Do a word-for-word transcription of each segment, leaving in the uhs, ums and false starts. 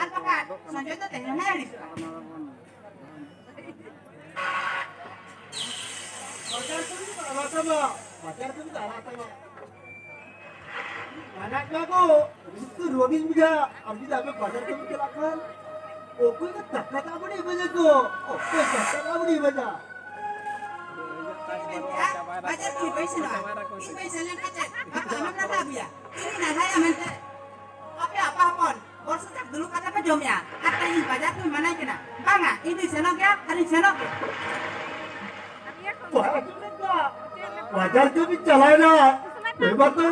ᱟᱨ ᱵᱟᱠᱷᱟᱱ ᱥᱚᱧᱡᱚᱭ ᱫᱚ ᱛᱮᱦᱮᱧ ᱦᱚᱸᱭ ᱟᱹᱲᱤᱥᱚᱜᱼᱟ᱾ ᱵᱟᱡᱟᱨ ᱠᱟᱹᱢᱤ ᱫᱚ ᱟᱞᱟᱫᱟ ᱵᱟ, ᱵᱟᱡᱟᱨ ᱠᱟᱹᱢᱤ ᱫᱚ ᱟᱞᱟᱫᱟ ᱵᱟ᱾ ᱢᱟᱱᱟ ᱠᱚᱣᱟ ᱠᱚ, ᱨᱤᱥ ᱫᱚ ᱨᱩᱣᱟᱹᱜᱤᱧ ᱵᱩᱡᱷᱟᱹᱣᱟ, ᱟᱢ ᱡᱩᱫᱤ ᱟᱯᱮ ᱵᱟᱡᱟᱨ ᱠᱟᱹᱢᱤ ᱪᱟᱞᱟᱜ ᱠᱷᱟᱱ, ᱚᱠᱚᱭ ᱠᱚ ᱴᱟᱠᱟ ᱫᱟᱜ ᱵᱟᱹᱱᱩᱜ ᱤᱢᱟᱹᱧᱟ ᱠᱚ, ᱚᱠᱚᱭ ᱴᱟᱠᱟ ᱫᱟᱜ ᱵᱟᱹᱱᱩᱜ ᱤᱢᱟᱹᱧᱟ᱾ ᱵᱟᱡᱟᱨ ᱠᱟᱹᱢᱤ ᱵᱟᱹᱧ ᱥᱮᱱᱚᱜᱼᱟ, ᱤᱧ ᱵᱟᱹᱧ ᱥᱮᱱ ᱞᱮᱱᱠᱷᱟᱱ ᱪᱮᱫ? ᱟᱯᱮ ᱟᱞᱚᱢ ᱞᱟᱸᱫᱟ ᱟᱹᱜᱩᱭᱟ, ᱤᱧ ᱞᱟᱸᱫᱟᱭᱟ ᱢᱮᱱᱛᱮ᱾ ᱟᱯᱮ ᱟᱯᱟ ᱦᱚᱯᱚᱱ, ᱵᱚᱨᱥᱟ ᱪᱟᱥ ᱫᱩᱲᱩᱵ ᱠᱟᱛᱮ ᱯᱮ ᱡᱚᱢᱮᱜᱼᱟ, ᱟᱨ ᱛᱮᱦᱮᱧ ᱵᱟᱡᱟᱨ ᱠᱷᱚᱱ ᱢᱟᱱᱟᱧ ᱠᱟᱱᱟ᱾ ᱵᱟᱝᱟ, ᱤᱧ ᱫᱩᱧ ᱥᱮᱱᱚᱜ ᱜᱮᱭᱟ, ᱟᱨᱤᱧ ᱥᱮᱱᱚᱜ ᱜᱮᱭᱟ᱾ ᱵᱟᱡᱟᱨ ᱠᱟᱹᱢᱤ ᱪᱟᱞᱟᱣᱮᱱᱟ, ᱮᱵᱟᱨ ᱫᱚ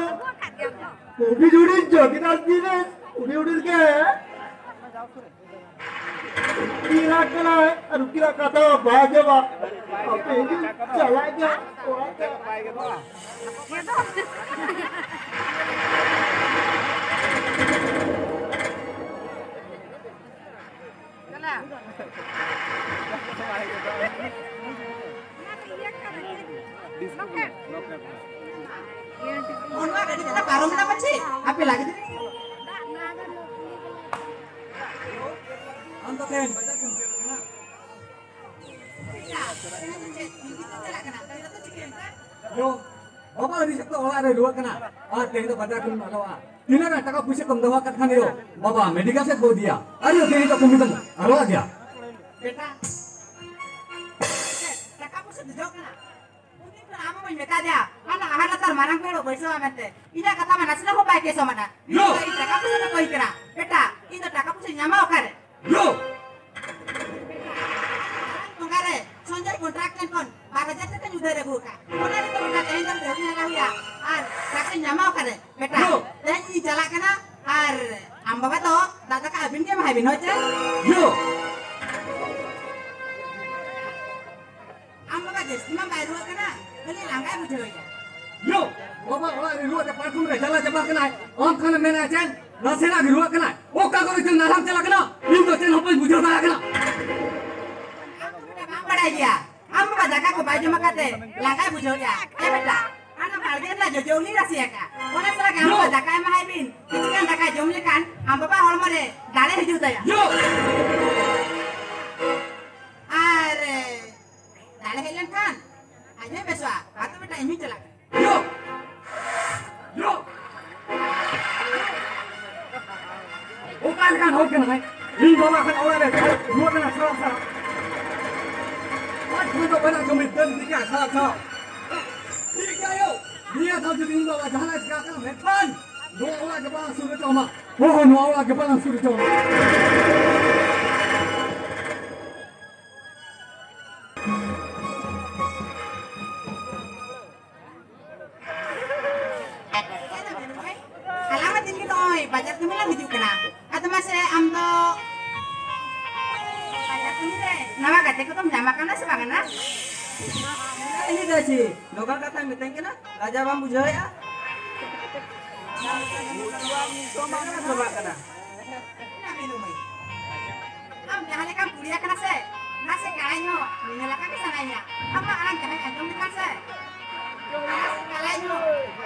ᱩᱰᱤ ᱩᱰᱤ ᱡᱚᱜᱤᱱᱟᱨ ᱫᱤᱱᱮᱥ, ᱩᱰᱤ ᱩᱰᱤ ᱜᱮ᱾ ᱩᱠᱤᱞᱟᱜ ᱠᱟᱱᱟᱭ, ᱟᱨ ᱩᱠᱤᱞᱟᱜ ᱠᱟᱛᱷᱟ ᱵᱟᱭ ᱟᱸᱡᱚᱢᱟ᱾ ᱟᱯᱮ ᱦᱤᱡᱩᱜ ᱪᱟᱞᱟᱜ ᱜᱮᱭᱟ, ᱚᱲᱟᱜ ᱛᱮ᱾ ᱚᱱᱟ ᱜᱟᱹᱰᱤ ᱛᱮᱞᱮ ᱯᱟᱨᱚᱢ ᱮᱱᱟ ᱯᱟᱪᱷᱮ, ᱟᱯᱮ ᱞᱟᱜᱤᱫ᱾ ᱟᱢ ᱫᱚ ᱛᱮᱦᱮᱧ ᱵᱟᱡᱟᱨ ᱠᱷᱚᱱ ᱪᱮᱫ ᱠᱟᱱᱟ? ᱭᱳ, ᱵᱟᱵᱟ ᱟᱹᱰᱤ ᱥᱚᱠᱛᱚ ᱚᱲᱟᱜ ᱨᱮ ᱨᱩᱣᱟᱹᱜ ᱠᱟᱱᱟ, ᱟᱨ ᱛᱮᱦᱮᱧ ᱫᱚ ᱵᱟᱡᱟᱨ ᱠᱷᱚᱱ ᱟᱞᱚᱣᱟ᱾ ᱛᱤᱱᱟᱹᱜ ᱜᱟᱱ ᱴᱟᱠᱟ ᱯᱩᱭᱥᱟᱹ ᱠᱚᱢ ᱫᱚᱦᱚ ᱟᱠᱟᱫ ᱠᱷᱟᱱ ᱭᱳ, ᱵᱟᱵᱟ ᱢᱮᱰᱤᱠᱮᱞ ᱥᱮᱫ ᱠᱚ ᱤᱫᱤᱭᱟ, ᱟᱨ ᱭᱳ ᱛᱮᱦᱮᱧ ᱫᱚ ᱠᱚᱢ ᱫᱚ ᱟᱞᱚᱣᱟ ᱜᱮᱭᱟ᱾ ᱵᱮᱴᱟ, ᱴᱟᱠᱟ ᱯᱩᱭᱥᱟᱹ ᱫᱚ ᱡᱚᱜ ᱠᱟᱱᱟ᱾ ᱩᱱᱤ ᱫᱚ ᱟᱢ ᱦᱚᱸ ᱵᱟᱹᱧ ᱢᱮᱛᱟ ᱫᱮᱭᱟ, ᱦᱟᱱᱟ ᱟᱦᱟᱨ ᱞᱟᱛᱟᱨ ᱢᱟᱨᱟᱝ ᱯᱮᱲᱟ ᱵᱟᱹᱭᱥᱟᱹᱣᱟ ᱢᱮᱱᱛᱮ᱾ ᱤᱧᱟᱹᱜ ᱠᱟᱛᱷᱟ ᱢᱟ ᱱᱟᱥᱮᱱᱟᱜ ᱦᱚᱸ ᱵᱟᱭ ᱠᱮᱥᱚᱜ ᱢᱟᱱᱟ᱾ ᱤᱧ ᱫᱚ ᱤᱧ ᱴᱟᱠᱟ ᱯᱩᱭᱥᱟᱹ ᱫᱚ ᱠᱚᱭ ᱠᱟᱱᱟ᱾ ᱵᱮᱴᱟ, ᱤᱧ ᱫᱚ ᱴᱟᱠᱟ ᱯᱩᱭᱥᱟᱹᱧ ᱧᱟᱢᱟ ᱚᱠᱟᱨᱮ? ᱵᱚᱸᱜᱟ ᱨᱮ ᱥᱚᱧᱡᱚᱭ ᱠᱚᱱᱴᱨᱟᱠᱴ ᱴᱷᱮᱱ ᱠᱷᱚᱱ ᱵᱟᱨ ᱦᱟᱡᱟᱨ ᱴᱟᱠᱟᱧ ᱩᱫᱷᱟᱹᱨ ᱟᱹᱜᱩ ᱟᱠᱟᱫ᱾ ᱚᱱᱟ ᱜᱮᱛᱚ ᱵᱮᱴᱟ ᱛᱮᱦᱮᱧ ᱫᱚ ᱫᱟᱹᱵᱤ ᱞᱟᱜᱟᱣ ᱦᱩᱭᱩᱜᱼᱟ᱾ ᱟᱨ ᱴᱟᱠᱟᱧ ᱧᱟᱢᱟ ᱚᱠᱟᱨᱮ? ᱵᱮᱴᱟ, ᱛᱮᱦᱮᱧ ᱤᱧ ᱪᱟᱞᱟᱜ ᱠᱟᱱᱟ᱾ ᱟᱨ ᱟᱢ ᱵᱟᱵᱟ ᱫᱚ ᱫᱟᱜ ᱫᱟᱠᱟ ᱟᱹᱵᱤᱱ ᱜᱮ ᱮᱢᱟᱭ ᱵᱤᱱ, ᱦᱳᱭ ᱪᱮ? ᱟᱢ ᱵᱟᱵᱟ ᱡᱟᱹᱥᱛᱤ ᱢᱟ ᱵᱟᱭ ᱨᱩᱣᱟᱹᱜ ᱠᱟᱱᱟ, ᱠᱷᱟᱹᱞᱤ ᱞᱟᱸᱜᱟᱭ ᱵᱩᱡᱷᱟᱹᱣᱮᱫᱼᱟ᱾ ᱭᱳ, ᱵᱟᱵᱟ ᱚᱲᱟᱜ ᱨᱮ ᱨᱩᱣᱟᱹ ᱛᱮ ᱯᱟᱨᱠᱚᱢ ᱨᱮ ᱡᱟᱞᱟ ᱪᱟᱵᱟ ᱠᱟᱱᱟᱭ᱾ ᱟᱢ ᱠᱷᱟᱱᱮᱢ ᱢᱮᱱᱟ ᱪᱮᱫ? ᱱᱟᱥᱮᱱᱟᱜ ᱜᱮ ᱨᱩᱣᱟᱹᱜ ᱠᱟᱱᱟᱭ᱾ ᱚᱠᱟ ᱠᱚᱨᱮ ᱪᱚᱝ ᱱᱟᱞᱦᱟᱢ ᱪᱟᱞᱟᱜ ᱠᱟᱱᱟ? ᱤᱧ ᱫᱚ ᱪᱮᱫ ᱦᱚᱸ ᱵᱟᱹᱧ ᱵᱩᱡᱷᱟᱹᱣ ᱫᱟᱲᱮᱭᱟᱜ ᱠᱟᱱᱟ᱾ ᱟᱢ ᱫᱚ ᱵᱮᱴᱟ ᱵᱟᱢ ᱵᱟᱲᱟᱭ ᱜᱮᱭᱟ᱾ ᱟᱢ ᱵᱟᱵᱟ ᱫᱟᱠᱟ ᱠᱚ ᱵᱟᱭ ᱡᱚᱢ ᱟᱠᱟᱫ ᱛᱮ ᱞᱟᱸᱜᱟᱭ ᱵᱩᱡᱷᱟᱹᱣᱮᱫᱼᱟ᱾ ᱮ ᱵᱮᱴᱟ, ᱦᱟᱱᱟ ᱵᱟᱲᱜᱮ ᱨᱮᱱᱟᱜ ᱡᱚᱡᱚ ᱩᱞᱤ ᱨᱟᱥᱮ ᱟᱠᱟᱫ᱾ ᱚᱱᱟ ᱥᱟᱞᱟᱜ ᱜᱮ ᱟᱢ ᱵᱟᱵᱟ ᱫᱟᱠᱟ ᱮᱢᱟᱦᱟᱭ ᱵᱤᱱ᱾ ᱠᱤᱪᱷᱩ ᱜᱟᱱ ᱫᱟᱠᱟ ᱡᱚᱢ ᱞᱮᱠᱷᱟᱱ ᱟᱢ ᱵᱟᱵᱟ ᱦᱚᱲᱢᱚ ᱨᱮ ᱭᱳ! ᱟᱨ ᱫᱟᱲᱮ ᱦᱮᱡ ᱞᱮᱱᱠᱷᱟᱱ ᱟᱡ ᱦᱚᱸᱭ ᱵᱮᱥᱚᱜᱼᱟ᱾ ᱟᱫᱚ ᱵᱮᱴᱟ, ᱤᱧ ᱦᱚᱸᱧ ᱪᱟᱞᱟᱜ ᱠᱟᱱᱟ᱾ ᱭᱳ! ᱭᱳ! ᱚᱠᱟ ᱞᱮᱠᱟᱱ ᱦᱚᱲ ᱠᱟᱱᱟᱭ? ᱤᱧ ᱵᱟᱵᱟ ᱠᱷᱟᱱ ᱚᱲᱟᱜ ᱨᱮ ᱨᱩᱣᱟᱹᱜ ᱠᱟᱱᱟ ᱥᱟᱨᱟ ᱥᱟᱨᱟ᱾ ᱟᱡ ᱠᱷᱚᱱ ᱫᱚ ᱵᱟᱹᱧ ᱟᱸᱡᱚᱢ ᱮᱫ ᱛᱟᱹᱧ ᱜᱮᱭᱟ ᱥᱟᱨᱟ ᱥᱟᱨᱟ᱾ ᱴᱷᱤᱠ ᱜᱮᱭᱟ ᱭᱳ, ᱱᱤᱭᱟᱹ ᱫᱷᱟᱣ ᱡᱩᱫᱤ ᱤᱧ ᱵᱟᱵᱟ ᱡᱟᱦᱟᱱᱟᱜ ᱪᱤᱠᱟᱹᱜ ᱠᱟᱱᱟ, ᱢᱮᱱᱠᱷᱟᱱ ᱱᱚᱣᱟ ᱚᱲᱟᱜ ᱜᱮ ᱵᱟᱝ ᱥᱩᱨ ᱦᱚᱪᱚ ᱟᱢᱟ᱾ ᱦᱳ ᱦᱳ, ᱱᱚᱣᱟ ᱚᱲᱟᱜ ᱜᱮ ᱵᱟᱝ ᱥᱩᱨ ᱦᱚᱪᱚ ᱟᱢᱟ᱾ ᱦᱟᱞᱟ ᱢᱟ ᱫᱤᱱ ᱜᱮ ᱱᱚᱜᱼᱚᱭ ᱵᱟᱡᱟᱨ ᱠᱟᱹᱢᱤ ᱞᱟᱝ ᱦᱤᱡᱩᱜ ᱠᱟᱱᱟ᱾ ᱟᱫᱚ ᱢᱟᱥᱮ ᱟᱢ ᱫᱚ ᱵᱟᱡᱟᱨ ᱠᱟᱹᱢᱤ ᱨᱮ ᱱᱟᱣᱟ ᱜᱟᱛᱮ ᱠᱚᱫᱚᱢ ᱧᱟᱢ ᱟᱠᱟᱱᱟ ᱥᱮ ᱵᱟᱝ ᱱᱟ? ᱤᱧ ᱫᱚ ᱪᱮᱫ ᱱᱚᱝᱠᱟᱱ ᱠᱟᱛᱷᱟᱢ ᱢᱤᱛᱟᱹᱧ ᱠᱟᱱᱟ? ᱞᱟᱡᱟ ᱵᱟᱢ ᱵᱩᱡᱷᱟᱹᱣᱮᱫᱼᱟ? ᱪᱟᱵᱟᱜ ᱠᱟᱱᱟ᱾ ᱟᱢ ᱡᱟᱦᱟᱸ ᱞᱮᱠᱟᱢ ᱠᱩᱲᱤ ᱟᱠᱟᱱᱟ ᱥᱮ, ᱱᱟᱥᱮ ᱠᱟᱲᱟ ᱧᱚᱜ ᱧᱮᱧᱮᱞ ᱟᱠᱟᱫ ᱜᱮ ᱥᱟᱱᱟᱭᱤᱧᱟ᱾ ᱟᱢᱟᱜ ᱟᱲᱟᱝ ᱡᱟᱦᱟᱸᱭ ᱟᱸᱡᱚᱢ ᱞᱮᱠᱷᱟᱱ ᱥᱮ, ᱱᱟᱥᱮ ᱠᱟᱲᱟ ᱧᱚᱜ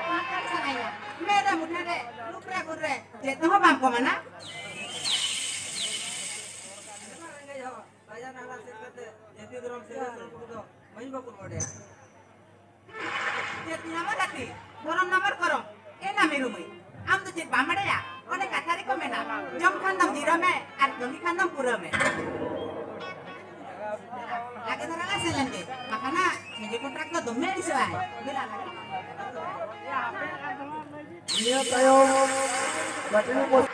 ᱚᱱᱟ ᱠᱟᱱ ᱥᱟᱱᱟᱭᱤᱧᱟ᱾ ᱢᱮᱫ ᱨᱮ ᱢᱩᱴᱷᱟᱹᱱ ᱨᱮ, ᱨᱩᱯ ᱨᱮ ᱜᱩᱱ ᱨᱮ, ᱪᱮᱫ ᱛᱮᱦᱚᱸ ᱵᱟᱢ ᱠᱚᱢᱟᱱᱟ᱾ ᱵᱟᱡᱟᱨ ᱱᱟᱞᱟ ᱥᱮᱫ ᱠᱟᱛᱮ ᱡᱟᱹᱛᱤ ᱫᱷᱚᱨᱚᱢ ᱥᱮᱸᱜᱮᱞ ᱥᱩᱨ ᱠᱚᱫᱚ ᱢᱟᱹᱭ ᱵᱟᱠᱚ ᱵᱟᱰᱟᱭᱟ᱾ ᱪᱮᱫ ᱱᱟᱢᱵᱟᱨ ᱜᱟᱛᱮ? ᱜᱚᱨᱚᱢ ᱱᱟᱢᱵᱟᱨ ᱜᱚᱨᱚᱢ᱾ ᱮ ᱱᱟᱢᱤ ᱨᱩᱢᱤ, ᱟᱢ ᱫᱚ ᱪᱮᱫ ᱵᱟᱢ ᱵᱟᱰᱟᱭᱟ? ᱚᱱᱮ ᱠᱟᱛᱷᱟ ᱨᱮᱠᱚ ᱢᱮᱱᱟ, ᱡᱚᱢ ᱠᱷᱟᱱ ᱫᱚᱢ ᱡᱤᱨᱟᱹ ᱢᱮ ᱟᱨ ᱠᱟᱹᱢᱤ ᱠᱷᱟᱱ ᱫᱚᱢ ᱯᱩᱨᱟᱹ ᱢᱮ᱾ ᱞᱟᱜᱮ ᱫᱷᱟᱨᱟ ᱞᱟᱝ ᱥᱮᱱ ᱞᱮᱱ ᱜᱮ, ᱵᱟᱠᱷᱟᱱ ᱦᱟᱸᱜ ᱥᱮᱸᱜᱮᱞ ᱠᱚᱱᱴᱨᱟᱠᱴ ᱫᱚ ᱫᱚᱢᱮ ᱟᱹᱲᱤᱥᱚᱜᱼᱟᱭ᱾ ᱫᱮᱞᱟ ᱞᱟᱜᱮ᱾ ᱱᱤᱭᱟᱹ ᱛᱟᱭᱚᱢ ᱞᱟᱹᱴᱩ ᱯᱚᱭᱥᱟ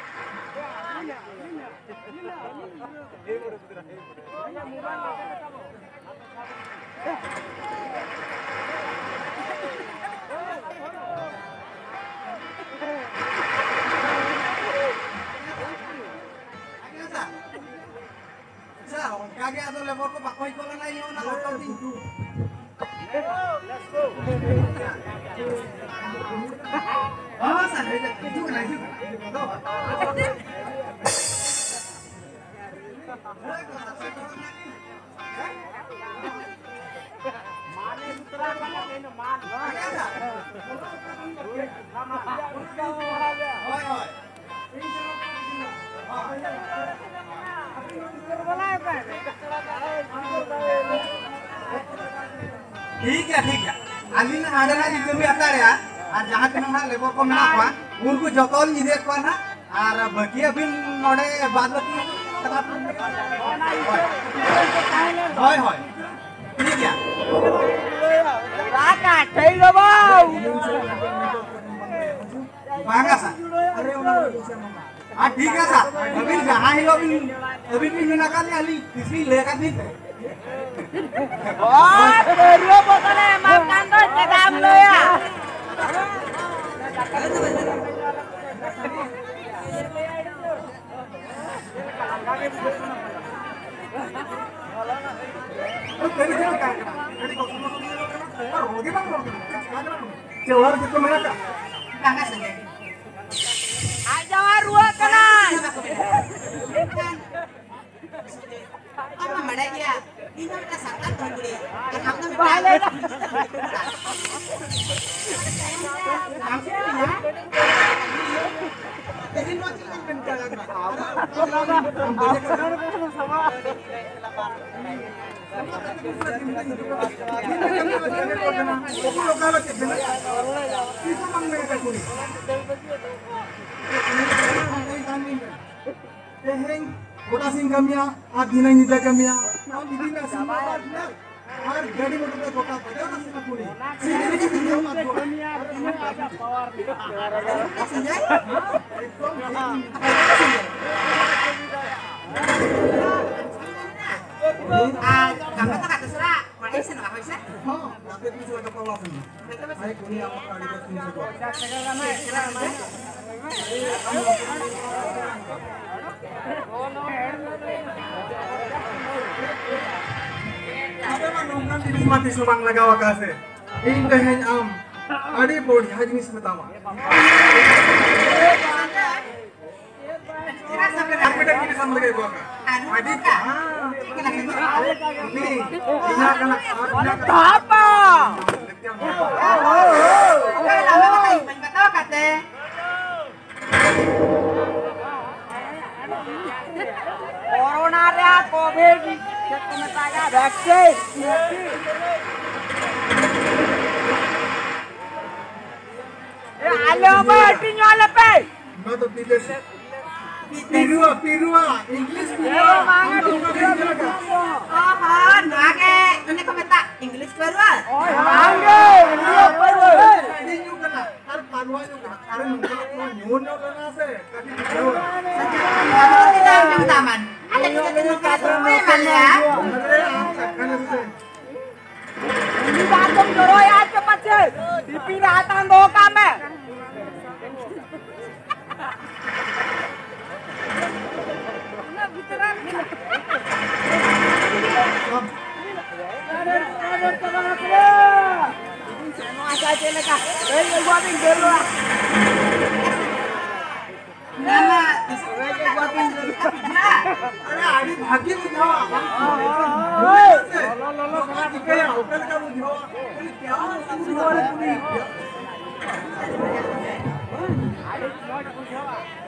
ᱟᱪᱪᱷᱟ, ᱚᱱᱠᱟ ᱜᱮ ᱟᱫᱚ ᱞᱮᱵᱚᱨ ᱠᱚ ᱵᱟᱠᱚ ᱦᱮᱡ ᱠᱚᱜ ᱠᱟᱱᱟ, ᱤᱧ ᱦᱚᱸ ᱚᱱᱟ ᱞᱚᱴᱚᱢ ᱛᱤᱧ ᱫᱩ᱾ ᱦᱚᱸ, ᱥᱟᱨ, ᱦᱤᱡᱩᱜ ᱠᱟᱱᱟ, ᱦᱤᱡᱩᱜ ᱠᱟᱱᱟ᱾ ᱦᱳᱭ, ᱦᱳᱭ᱾ ᱴᱷᱤᱠ ᱜᱮᱭᱟ, ᱴᱷᱤᱠ ᱜᱮᱭᱟ᱾ ᱟᱹᱞᱤᱧ ᱦᱟᱸᱰᱮ ᱱᱟᱜ ᱞᱤᱧ ᱠᱟᱹᱢᱤ ᱦᱟᱛᱟᱲᱮᱜᱼᱟ, ᱟᱨ ᱡᱟᱦᱟᱸ ᱛᱤᱱᱟᱹᱜ ᱱᱟᱜ ᱞᱮᱵᱚᱨ ᱠᱚ ᱢᱮᱱᱟᱜ ᱠᱚᱣᱟ, ᱩᱱᱠᱩ ᱡᱚᱛᱚ ᱞᱤᱧ ᱤᱫᱤᱭᱮᱫ ᱠᱚᱣᱟ ᱱᱟᱜ, ᱟᱨ ᱵᱟᱹᱠᱤ ᱟᱹᱵᱤᱱ ᱱᱚᱰᱮ ᱵᱟᱫ ᱵᱟᱹᱠᱤ ᱠᱟᱛᱷᱟ᱾ ᱦᱳᱭ, ᱦᱳᱭ, ᱴᱷᱤᱠ ᱜᱮᱭᱟ᱾ ᱵᱟᱝᱟ ᱥᱟᱨ᱾ ᱟᱨ ᱴᱷᱤᱠ ᱜᱮᱭᱟ ᱥᱟᱨ, ᱟᱹᱵᱤᱱ ᱡᱟᱦᱟᱸ ᱦᱤᱞᱳᱜ ᱵᱤᱱ, ᱟᱹᱵᱤᱱ ᱵᱤᱱ ᱢᱮᱱ ᱟᱠᱟᱫ ᱞᱤᱧᱟ, ᱟᱹᱞᱤᱧ ᱛᱤᱥ ᱞᱤᱧ ᱞᱟᱹᱭ ᱟᱠᱟᱫ ᱵᱤᱱ ᱛᱟᱦᱮᱸᱫ᱾ ᱚ, ᱯᱟᱹᱨᱣᱟᱹ ᱵᱚᱛᱚᱞᱮ ᱮᱢᱟᱢ ᱠᱟᱱ ᱫᱚ, ᱪᱮᱫᱟᱜ ᱮᱢ ᱞᱟᱹᱭᱟ? ᱪᱮᱫ ᱚᱲᱟᱜ ᱨᱮ ᱪᱮᱫ ᱠᱚ ᱢᱮᱱᱟᱜ ᱠᱟᱜ? ᱟᱡ ᱡᱟᱶᱟᱭ ᱨᱩᱣᱟᱹᱜ ᱠᱟᱱᱟᱭ᱾ ᱟᱢ ᱢᱟ ᱵᱟᱲᱟᱭ ᱜᱮᱭᱟ, ᱤᱧ ᱫᱚ ᱢᱤᱫᱴᱟᱝ ᱥᱟᱱᱛᱟᱲ ᱠᱩᱲᱤ ᱠᱟᱱᱟᱧ᱾ ᱟᱨ ᱟᱢ ᱫᱚ ᱢᱤᱫᱴᱟᱝ ᱛᱮᱦᱮᱧ ᱱᱚᱣᱟ ᱪᱮᱫ ᱞᱮᱠᱟᱧ ᱢᱮᱱ ᱠᱮᱫᱟ? ᱛᱤᱥ ᱦᱚᱸ ᱵᱟᱝ ᱢᱮᱱ ᱠᱟᱜ ᱠᱩᱲᱤ᱾ ᱛᱮᱦᱮᱧ ᱜᱚᱴᱟ ᱥᱤᱧ ᱠᱟᱹᱢᱤᱭᱟ ᱟᱨ ᱫᱷᱤᱱᱟᱹᱝ ᱧᱤᱫᱟᱹ ᱠᱟᱹᱢᱤᱭᱟ᱾ ᱟᱢ ᱤᱫᱤ ᱢᱮ ᱟᱥᱤᱨᱵᱟᱫᱽ ᱢᱮ᱾ ᱟᱨ ᱜᱟᱹᱰᱤ ᱢᱚᱴᱚᱨ ᱛᱮ ᱜᱚᱴᱟ ᱵᱟᱡᱟᱨ ᱨᱮ ᱥᱮᱱᱟ ᱠᱩᱲᱤ᱾ ᱥᱤᱧ ᱨᱮᱜᱮ ᱡᱩᱫᱤ ᱟᱢᱟᱜ ᱜᱚᱲᱚ᱾ ᱮᱠᱫᱚᱢ ᱴᱷᱤᱠ᱾ ᱟᱨ ᱜᱟᱯᱟ ᱫᱚ ᱜᱟᱛᱮ ᱥᱟᱞᱟᱜ ᱠᱚᱲᱟᱭ ᱥᱮᱱᱚᱜᱼᱟ, ᱦᱳᱭ ᱥᱮ? ᱦᱚᱸ, ᱜᱟᱛᱮ ᱠᱩᱲᱤ ᱥᱟᱞᱟᱜ ᱜᱟᱯᱟ ᱞᱟᱝ ᱥᱮᱱᱚᱜᱼᱟ᱾ ᱟᱭ ᱠᱩᱲᱤ ᱟᱢᱟᱜ ᱜᱟᱹᱰᱤ ᱠᱚ ᱥᱮᱱ ᱥᱮᱴᱮᱨᱚᱜᱼᱟ᱾ ᱟᱯᱮ ᱢᱟ ᱱᱚᱝᱠᱟᱱ ᱡᱤᱱᱤᱥ ᱢᱟ ᱛᱤᱥ ᱦᱚᱸ ᱵᱟᱝ ᱞᱟᱜᱟᱣ ᱟᱠᱟᱫ ᱥᱮ᱾ ᱤᱧ ᱛᱮᱦᱮᱧ ᱟᱢ ᱟᱹᱰᱤ ᱵᱚᱲᱦᱤᱭᱟ ᱡᱤᱱᱤᱥ ᱢᱮᱛᱟᱢᱟ᱾ ᱟᱨ ᱢᱤᱫᱴᱮᱱ ᱡᱤᱱᱤᱥ ᱟᱢ ᱞᱟᱹᱜᱤᱫ ᱟᱹᱜᱩ ᱟᱠᱟᱫ᱾ ᱟᱹᱰᱤ ᱡᱟᱦᱟᱸ ᱩᱱᱤ ᱤᱧᱟᱹᱜ ᱠᱟᱱᱟ, ᱟᱨ ᱤᱧᱟᱹᱜ ᱠᱟᱱᱟ᱾ ᱵᱟᱹᱧ ᱵᱟᱛᱟᱣ ᱠᱟᱛᱮ᱾ ᱠᱳᱨᱳᱱᱟ ᱨᱮᱭᱟᱜ ᱠᱳᱵᱷᱤᱰ ᱪᱮᱫ ᱠᱚ ᱢᱮᱛᱟᱜᱼᱟ, ᱵᱷᱮᱠᱥᱤᱱ᱾ ᱟᱞᱮ ᱦᱚᱸ ᱵᱟᱹᱴᱤ ᱧᱚᱜ ᱟᱞᱮ ᱯᱮ᱾ ᱱᱚᱣᱟ ᱫᱚ ᱵᱤᱫᱮᱥᱤ᱾ ᱯᱤᱨᱩᱣᱟ, ᱯᱤᱨᱩᱣᱟ, ᱤᱝᱞᱤᱥ ᱯᱤᱨᱩᱣᱟ᱾ ᱚ ᱦᱚᱸ, ᱱᱚᱣᱟ ᱜᱮ ᱚᱱᱮ ᱠᱚ ᱢᱮᱛᱟᱜ ᱤᱝᱞᱤᱥ ᱯᱤᱨᱩᱣᱟ᱾ ᱦᱳᱭ, ᱵᱟᱝ ᱜᱮ, ᱯᱤᱨᱩᱣᱟ, ᱯᱤᱨᱩᱣᱟ᱾ ᱟᱹᱰᱤ ᱧᱩ ᱠᱟᱱᱟ, ᱟᱨ ᱯᱟᱞᱣᱟ ᱧᱩ ᱠᱟᱱᱟ᱾ ᱟᱨ ᱱᱚᱝᱠᱟ ᱧᱩ ᱧᱚᱜ ᱞᱮᱱᱟ ᱥᱮ, ᱠᱟᱹᱴᱤᱡ ᱵᱩᱡᱷᱟᱹᱣᱟ᱾ ᱟᱫᱚ ᱪᱮᱫᱟᱜ ᱮᱢ ᱧᱩ ᱫᱟ ᱟᱢ? ᱟᱞᱮ ᱠᱚ ᱡᱟᱛᱮ ᱱᱚᱝᱠᱟ ᱫᱚ ᱵᱟᱭ ᱮᱢᱟ ᱞᱮᱭᱟ᱾ ᱟᱨᱮ, ᱟᱢ ᱪᱟᱠᱷᱟ ᱱᱟᱥᱮ᱾ ᱩᱱᱤ ᱫᱟᱜ ᱫᱚᱢ ᱡᱚᱨᱚᱭᱟ ᱪᱮ ᱯᱟᱪᱮ? ᱴᱤᱯᱤ ᱨᱮ ᱦᱟᱛᱟᱝ ᱫᱚᱦᱚ ᱠᱟᱜ ᱢᱮ᱾ ᱱᱚᱣᱟ ᱪᱮᱫ ᱞᱮᱠᱟ? ᱞᱟᱹᱭ ᱟᱹᱜᱩᱣᱟᱵᱤᱱ ᱵᱮᱞ ᱱᱚᱣᱟ᱾ ᱟᱹᱰᱤ ᱵᱷᱟᱹᱜᱤ ᱵᱩᱡᱷᱟᱹᱣᱟ᱾ ᱞᱚᱞᱚ, ᱞᱚᱞᱚ, ᱪᱤᱠᱟᱹᱭᱟ? ᱚᱠᱟ ᱞᱮᱠᱟ ᱵᱩᱡᱷᱟᱹᱣᱟ?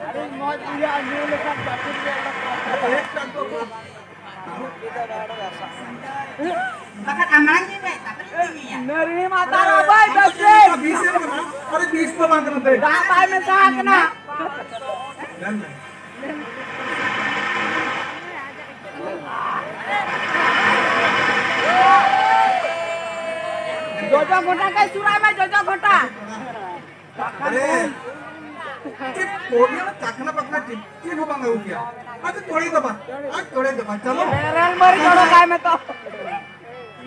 ᱟᱹᱰᱤ ᱢᱚᱡᱽ ᱵᱩᱡᱷᱟᱹᱜᱼᱟ ᱧᱩ ᱞᱮᱠᱷᱟᱱ ᱡᱟᱹᱯᱩᱫ ᱨᱮ᱾ ᱵᱟᱠᱷᱟᱱ ᱟᱢ ᱢᱟᱲᱟᱝ ᱧᱩᱭ ᱢᱮ, ᱛᱟᱨᱯᱚᱨᱮ ᱤᱧ ᱧᱩᱭᱟ᱾ ᱱᱟᱹᱨᱤ ᱢᱟᱛᱟᱨ ᱚᱠᱚᱭ ᱵᱮᱥ ᱴᱷᱤᱠ? ᱵᱤᱥ ᱮᱢ ᱠᱟᱱᱟ? ᱟᱨᱮ, ᱵᱤᱥ ᱫᱚ ᱵᱟᱝ ᱠᱟᱱᱟ ᱛᱮ᱾ ᱫᱟᱜ ᱵᱟᱭ ᱢᱮᱥᱟ ᱟᱠᱟᱱᱟ᱾ ᱧᱮᱞ ᱢᱮ᱾ ᱡᱚᱡᱚ ᱜᱷᱚᱴᱟ ᱠᱟᱭ ᱥᱩᱨᱟᱭ ᱢᱮ, ᱡᱚᱡᱚ ᱜᱷᱚᱴᱟ᱾ ᱟᱨᱮ, ᱪᱮᱫ ᱠᱚ ᱧᱮᱞ ᱪᱟᱠᱷᱱᱟ ᱵᱟᱠᱷᱱᱟ ᱪᱮᱫ, ᱪᱮᱫ ᱦᱚᱸ ᱵᱟᱝ ᱟᱹᱜᱩ ᱠᱮᱭᱟ᱾ ᱟᱫᱚ ᱛᱚᱲᱮ ᱫᱚ ᱵᱟᱝ, ᱟᱨ ᱛᱚᱲᱮ ᱫᱚ ᱵᱟᱝ, ᱪᱟᱞᱚ᱾ ᱵᱮᱨᱮᱞ ᱢᱟᱹᱨᱤᱪ ᱚᱰᱚᱠᱟᱭ ᱢᱮ ᱛᱚ᱾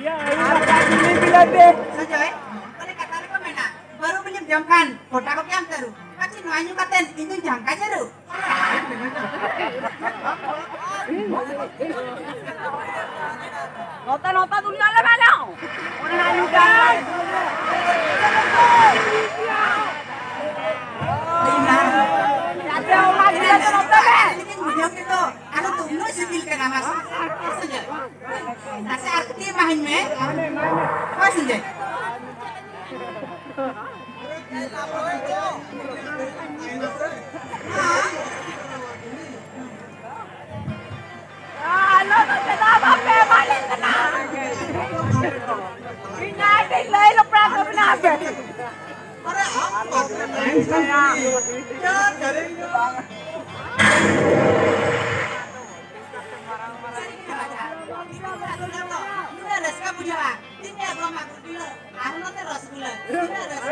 ᱤᱭᱟᱹ, ᱟᱹᱞᱩ ᱵᱟᱠᱷᱨᱟ ᱪᱤᱞᱤ ᱵᱤᱞᱟᱹᱛᱤ᱾ ᱥᱚᱧᱡᱚᱭ, ᱚᱱᱮ ᱠᱟᱛᱷᱟ ᱨᱮᱠᱚ ᱢᱮᱱᱟ, ᱵᱟᱹᱨᱩ ᱵᱤᱞᱤᱢ ᱡᱚᱢ ᱠᱷᱟᱱ ᱜᱚᱴᱟ ᱠᱚᱜᱮ ᱟᱢ ᱛᱟᱹᱨᱩᱵ᱾ ᱯᱟᱪᱷᱮ ᱱᱚᱣᱟ ᱧᱩ ᱠᱟᱛᱮ ᱤᱧ ᱫᱩᱧ ᱡᱷᱟᱝᱠᱟ ᱡᱟᱹᱨᱩᱵ᱾ ᱱᱚᱛᱮ, ᱱᱚᱛᱮ ᱫᱩᱱᱤᱭᱟᱹ ᱞᱮ ᱵᱟᱡᱟᱣ᱾ ᱚᱱᱟ ᱧᱩ ᱠᱟᱛᱮ᱾ ᱡᱟᱛᱮ ᱚᱱᱟ ᱧᱩ ᱠᱟᱛᱮ ᱱᱚᱛᱮ ᱞᱮ᱾ ᱵᱩᱡᱷᱟᱹᱣ ᱠᱮᱫ ᱫᱚ, ᱟᱫᱚ ᱛᱚ ᱩᱱᱟᱹᱜ ᱥᱤᱵᱤᱞ ᱠᱟᱱᱟ, ᱢᱟᱥᱮ᱾ ᱱᱟᱥᱮ ᱟᱨ ᱠᱟᱹᱴᱤᱡ ᱮᱢᱟᱦᱟᱹᱧ ᱢᱮ᱾ ᱦᱳᱭ, ᱥᱚᱧᱡᱚᱭ᱾ ᱟᱞᱚ ᱫᱚ ᱪᱮᱫᱟᱜ ᱵᱟᱯᱮ ᱮᱢᱟᱞᱮ ᱠᱟᱱᱟ? ᱤᱧ ᱟᱡ ᱴᱷᱮᱱ ᱞᱟᱹᱭ ᱞᱮᱯᱲᱟ ᱠᱚ ᱢᱮᱱᱟᱜ ᱯᱮ᱾ ᱱᱩᱱᱟᱹᱜ ᱨᱟᱹᱥᱠᱟᱹ ᱵᱩᱡᱷᱟᱹᱜᱼᱟ᱾ ᱛᱤᱱ ᱨᱮ ᱜᱚᱢ ᱟᱹᱜᱩ ᱠᱤᱞᱳ ᱟᱨ ᱱᱚᱛᱮ ᱨᱚᱥᱜᱩᱞᱟᱹ᱾ ᱛᱤᱱᱟᱹᱜ ᱨᱟᱹᱥᱠᱟᱹ᱾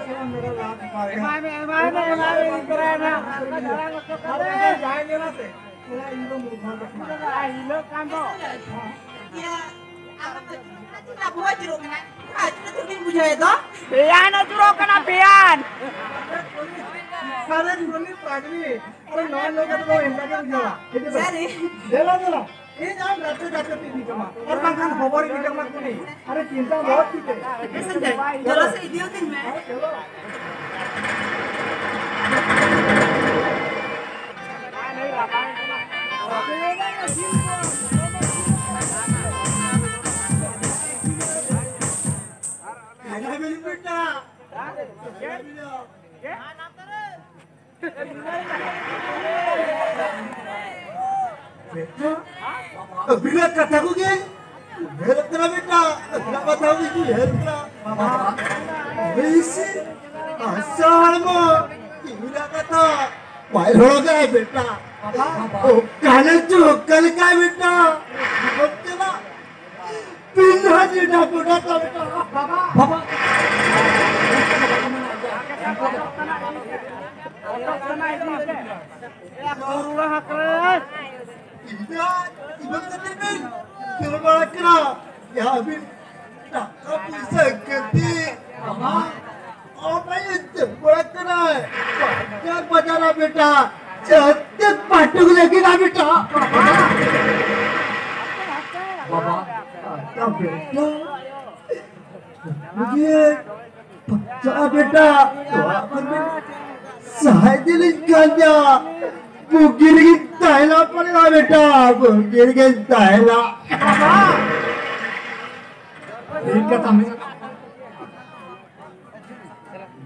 ᱮᱢᱟᱭ ᱢᱮ, ᱮᱢᱟᱭ ᱢᱮ, ᱮᱢᱟᱭ ᱢᱮ, ᱤᱧ ᱛᱚᱨᱟᱭᱟ ᱱᱟᱦᱟᱜ᱾ ᱟᱨ ᱡᱟᱦᱟᱸᱭ ᱧᱮᱞᱟ ᱥᱮ, ᱚᱱᱟ ᱤᱧ ᱫᱚ ᱢᱩᱞ ᱵᱷᱟᱜᱽ ᱨᱮ᱾ ᱟᱨ ᱦᱤᱞᱟᱹᱜ ᱠᱟᱱ ᱫᱚ᱾ ᱤᱭᱟᱹ, ᱟᱵᱚ ᱟᱹᱪᱩᱨᱚᱜ ᱠᱟᱱᱟ᱾ ᱟᱹᱪᱩᱨᱚᱜ ᱠᱟᱱᱟ᱾ ᱟᱹᱪᱩᱨᱚᱜ ᱛᱮ ᱵᱤᱱ ᱵᱩᱡᱷᱟᱹᱣᱮᱫ ᱫᱚ? ᱯᱮᱭᱟᱱ ᱟᱹᱪᱩᱨᱚᱜ ᱠᱟᱱᱟ, ᱯᱮᱭᱟᱱ᱾ ᱥᱟᱨᱮ ᱡᱩᱜᱟᱹᱱᱤ ᱯᱟᱜᱽᱞᱤ᱾ ᱟᱨᱮ ᱱᱚᱣᱟ ᱞᱟᱹᱭ ᱠᱟᱛᱮ ᱫᱚ ᱤᱧ ᱞᱟᱹᱜᱤᱫ ᱮᱢ ᱧᱮᱞᱟ᱾ ᱦᱤᱡᱩᱜ ᱢᱮ᱾ ᱥᱟᱹᱨᱤ᱾ ᱫᱮᱞᱟ, ᱫᱮᱞᱟ᱾ ᱤᱧ ᱟᱢ ᱜᱟᱛᱮ ᱜᱟᱛᱮ ᱛᱮ ᱤᱫᱤ ᱠᱟᱢᱟ᱾ ᱟᱨ ᱵᱟᱝᱠᱷᱟᱱ ᱦᱚᱵᱚᱨ ᱤᱫᱤ ᱠᱟᱢᱟ ᱠᱩᱞᱤ᱾ ᱟᱨᱮ ᱪᱤᱱᱛᱟ ᱵᱚᱦᱚᱛ ᱠᱤᱪᱷᱩ ᱦᱮᱸ᱾ ᱥᱚᱧᱡᱚᱭ, ᱪᱚᱞᱚ ᱥᱮ ᱤᱫᱤ ᱦᱚᱴᱚᱧ ᱢᱮ᱾ ᱦᱮᱸ, ᱪᱚᱞᱚ᱾ ᱵᱮᱴᱟ, ᱟᱹᱵᱤᱱᱟᱜ ᱠᱟᱛᱷᱟ ᱠᱚᱜᱮ ᱩᱭᱦᱟᱹᱨᱚᱜ ᱠᱟᱱᱟ ᱵᱮᱴᱟ, ᱟᱹᱵᱤᱱᱟᱜ ᱠᱟᱛᱷᱟ ᱠᱚᱜᱮ ᱩᱭᱦᱟᱹᱨᱚᱜ ᱠᱟᱱᱟ᱾ ᱵᱮᱥᱤ ᱟᱥᱟᱲ ᱢᱟ ᱛᱤᱢᱤᱨᱟ ᱠᱟᱛᱷᱟ ᱵᱟᱭ ᱨᱚᱲ ᱠᱟᱭ ᱵᱮᱴᱟ᱾ ᱚᱠᱟᱞᱮ ᱪᱚ ᱚᱠᱟ ᱞᱮᱠᱟᱭ ᱵᱮᱴᱟ᱾ ᱚᱱᱛᱮᱱᱟᱜ ᱯᱤᱱᱰᱟ ᱡᱮᱴᱟ ᱜᱚᱰᱟ ᱛᱟᱞᱮ ᱴᱟᱜ ᱵᱟᱵᱟ᱾ ᱵᱟᱵᱟ᱾ ᱤᱧ ᱫᱚ ᱤᱧ ᱫᱚ ᱠᱟᱹᱴᱤᱡ ᱵᱤᱱ ᱫᱟᱹᱲ ᱵᱟᱲᱟ ᱠᱟᱱᱟ᱾ ᱡᱟᱦᱟᱸ ᱵᱤᱱ ᱴᱟᱠᱟ ᱯᱩᱭᱥᱟᱹ ᱠᱟᱹᱴᱤᱡ ᱵᱟᱵᱟ᱾ ᱚᱱᱟ ᱤᱭᱟᱹᱛᱮ ᱠᱚᱲᱟ ᱠᱟᱱᱟᱭ᱾ ᱵᱟᱡᱟᱨ ᱵᱟᱡᱟᱨᱟ ᱵᱮᱴᱟ᱾ ᱪᱟᱹᱛᱮ ᱯᱟᱴᱩᱠ ᱞᱟᱹᱜᱤᱫ ᱟ ᱵᱮᱴᱟ᱾ ᱵᱟᱵᱟ, ᱟᱪᱪᱷᱟ ᱵᱮᱴᱟ᱾ ᱢᱩᱡᱷᱮ ᱵᱟᱪᱟ ᱵᱮᱴᱟ᱾ ᱚᱲᱟᱜ ᱠᱷᱚᱱ ᱵᱮᱱ ᱥᱟᱦᱟ ᱤᱫᱤ ᱞᱤᱧ ᱠᱷᱟᱱ ᱫᱚ ᱵᱩᱜᱤ ᱨᱮᱜᱮᱧ ᱛᱟᱦᱮᱱᱟ ᱯᱟᱞᱮ ᱵᱮᱴᱟ᱾ ᱵᱩᱜᱤ ᱨᱮᱜᱮᱧ ᱛᱟᱦᱮᱱᱟ᱾ ᱵᱟᱵᱟ᱾ ᱪᱮᱫ ᱠᱟᱛᱷᱟ ᱢᱮᱱᱟᱜᱼᱟ?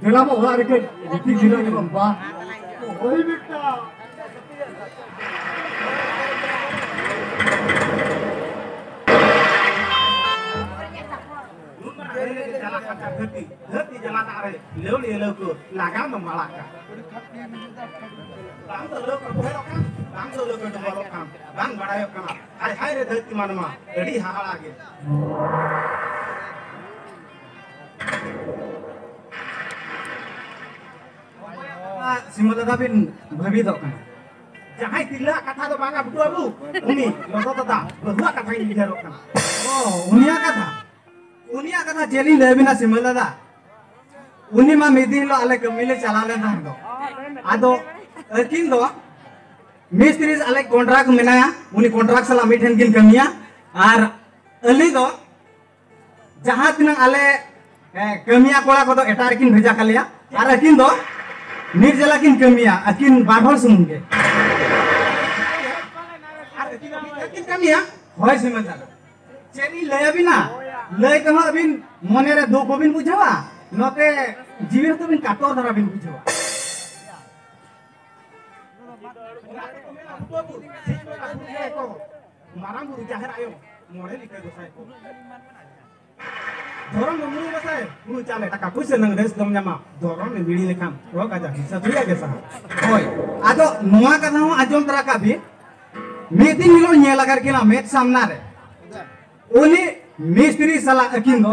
ᱫᱮᱞᱟ ᱵᱚ ᱚᱲᱟᱜ ᱨᱮᱜᱮ ᱜᱤᱛᱤᱡ ᱡᱤᱨᱟᱹᱜ ᱟᱵᱚᱱ ᱵᱟ᱾ ᱦᱳᱭ ᱵᱮᱴᱟ᱾ ᱫᱷᱟᱹᱨᱛᱤ ᱡᱟᱞᱟ ᱫᱟᱜ ᱨᱮ ᱞᱟᱹᱣᱲᱤᱭᱟᱹ ᱞᱟᱹᱣᱠᱟᱹ ᱞᱟᱜᱟᱢ ᱫᱚ ᱢᱟᱲᱟᱜ ᱠᱟᱱ᱾ ᱵᱟᱝ ᱫᱚ ᱞᱟᱹᱣᱠᱟᱹ ᱵᱚᱦᱮᱞᱚᱜ ᱠᱟᱱ, ᱵᱟᱝ ᱫᱚ ᱞᱟᱹᱣᱠᱟᱹ ᱰᱚᱵᱚᱞᱚᱜ ᱠᱟᱱ, ᱵᱟᱝ ᱵᱟᱲᱟᱭᱚᱜ ᱠᱟᱱᱟ᱾ ᱦᱟᱭ ᱦᱟᱭ ᱨᱮ ᱫᱷᱟᱹᱨᱛᱤ ᱢᱟᱱᱣᱟ, ᱟᱹᱰᱤ ᱦᱟᱦᱟᱲᱟ ᱜᱮ᱾ ᱥᱤᱢᱟᱹ ᱫᱟᱫᱟ ᱵᱤᱱ ᱵᱷᱟᱹᱵᱤᱛᱚᱜ ᱠᱟᱱᱟ? ᱡᱟᱦᱟᱸᱭ ᱛᱤᱨᱞᱟᱹᱣᱟᱜ ᱠᱟᱛᱷᱟ ᱫᱚ ᱵᱟᱝᱟ ᱵᱩᱴᱩ ᱵᱟᱹᱵᱩ, ᱩᱱᱤ ᱞᱚᱫᱚ ᱫᱟᱫᱟ ᱵᱟᱹᱦᱩᱣᱟᱜ ᱠᱟᱛᱷᱟ ᱜᱤᱧ ᱩᱭᱦᱟᱹᱨᱚᱜ ᱠᱟᱱᱟ᱾ ᱚ, ᱩᱱᱤᱭᱟᱜ ᱠᱟᱛᱷᱟ? ᱩᱱᱤᱭᱟᱜ ᱠᱟᱛᱷᱟ ᱪᱮᱫ ᱞᱤᱧ ᱞᱟᱹᱭ ᱟᱵᱤᱱᱟ ᱥᱤᱢᱟᱹ ᱫᱟᱫᱟ? ᱩᱱᱤ ᱢᱟ ᱢᱤᱫ ᱫᱤᱱ ᱦᱤᱞᱳᱜ ᱟᱞᱮ ᱠᱟᱹᱢᱤ ᱞᱮ ᱪᱟᱞᱟᱣ ᱞᱮᱱ ᱛᱟᱦᱮᱸ ᱫᱚ, ᱟᱫᱚ ᱟᱹᱠᱤᱱ ᱫᱚ ᱢᱤᱥᱛᱨᱤ ᱟᱞᱮ ᱠᱚᱱᱴᱨᱟᱠ ᱢᱮᱱᱟᱭᱟ, ᱩᱱᱤ ᱠᱚᱱᱴᱨᱟᱠ ᱥᱟᱞᱟᱜ ᱢᱤᱫ ᱴᱷᱮᱱ ᱠᱤᱱ ᱠᱟᱹᱢᱤᱭᱟ, ᱟᱨ ᱟᱹᱞᱤᱧ ᱫᱚ ᱡᱟᱦᱟᱸ ᱛᱤᱱᱟᱹᱜ ᱟᱞᱮ, ᱮ, ᱠᱟᱹᱢᱤᱭᱟ ᱠᱚᱲᱟ ᱠᱚᱫᱚ ᱮᱴᱟᱜ ᱨᱮᱠᱤᱱ ᱵᱷᱮᱡᱟ ᱠᱟᱞᱮᱭᱟ, ᱟᱨ ᱟᱹᱠᱤᱱ ᱫᱚ ᱱᱤᱨᱡᱟᱞᱟ ᱠᱤᱱ ᱠᱟᱹᱢᱤᱭᱟ, ᱟᱹᱠᱤᱱ ᱵᱟᱨ ᱦᱚᱲ ᱥᱩᱢᱩᱝ ᱜᱮ᱾ ᱟᱨ ᱟᱹᱠᱤᱱ ᱫᱚ ᱟᱹᱠᱤᱱ ᱠᱟᱹᱢᱤᱭᱟ? ᱦᱳᱭ ᱥᱤᱢᱟᱹᱱ ᱫᱟᱫᱟ, ᱪᱮᱫ ᱤᱧ ᱞᱟᱹᱭ ᱟᱵᱤᱱᱟ? ᱞᱟᱹᱭ ᱛᱮᱦᱚᱸ ᱟᱹᱵᱤᱱ ᱢᱚᱱᱮ ᱨᱮ ᱫᱩᱠ ᱦᱚᱸᱵᱤᱱ ᱵᱩᱡᱷᱟᱹᱣᱟ, ᱱᱚᱛᱮ ᱡᱤᱣᱤ ᱦᱚᱸᱛᱚ ᱵᱤᱱ ᱠᱟᱛᱚᱨ ᱫᱷᱟᱨᱟ ᱵᱤᱱ ᱵᱩᱡᱷᱟᱹᱣᱟ᱾ ᱢᱟᱨᱟᱝ ᱵᱩᱨᱩ ᱡᱟᱦᱮᱨ ᱟᱭᱳ, ᱢᱚᱬᱮ ᱞᱤᱴᱟᱹ ᱜᱚᱸᱥᱟᱭ ᱠᱚ᱾ ᱫᱷᱚᱨᱚᱢ ᱫᱚ ᱢᱩᱨᱩ ᱜᱚᱸᱥᱟᱭ, ᱦᱩᱲᱩ ᱪᱟᱣᱞᱮ ᱴᱟᱠᱟ ᱯᱩᱭᱥᱟᱹ ᱱᱟᱝ ᱨᱮᱥ ᱫᱚᱢ ᱧᱟᱢᱟ, ᱫᱷᱚᱨᱚᱢ ᱮ ᱵᱤᱲᱤ ᱞᱮᱠᱷᱟᱱ ᱨᱳᱜᱽ ᱟᱡᱟᱨ ᱦᱤᱥᱟᱹ ᱫᱩᱭᱟ ᱜᱮ ᱥᱟᱦᱟ᱾ ᱦᱳᱭ, ᱟᱫᱚ ᱱᱚᱣᱟ ᱠᱟᱛᱷᱟ ᱦᱚᱸ ᱟᱸᱡᱚᱢ ᱛᱚᱨᱟ ᱠᱟᱜ ᱵᱤᱱ, ᱢᱤᱫ ᱫᱤᱱ ᱦᱤᱞᱳᱜ ᱧᱮᱞ ᱟᱠᱟᱫ ᱠᱤᱱᱟ ᱢᱮᱫ ᱥᱟᱢᱱᱟ ᱨᱮ, ᱩᱱᱤ ᱢᱤᱥᱛᱨᱤ ᱥᱟᱞᱟᱜ ᱟᱹᱠᱤᱱ ᱫᱚ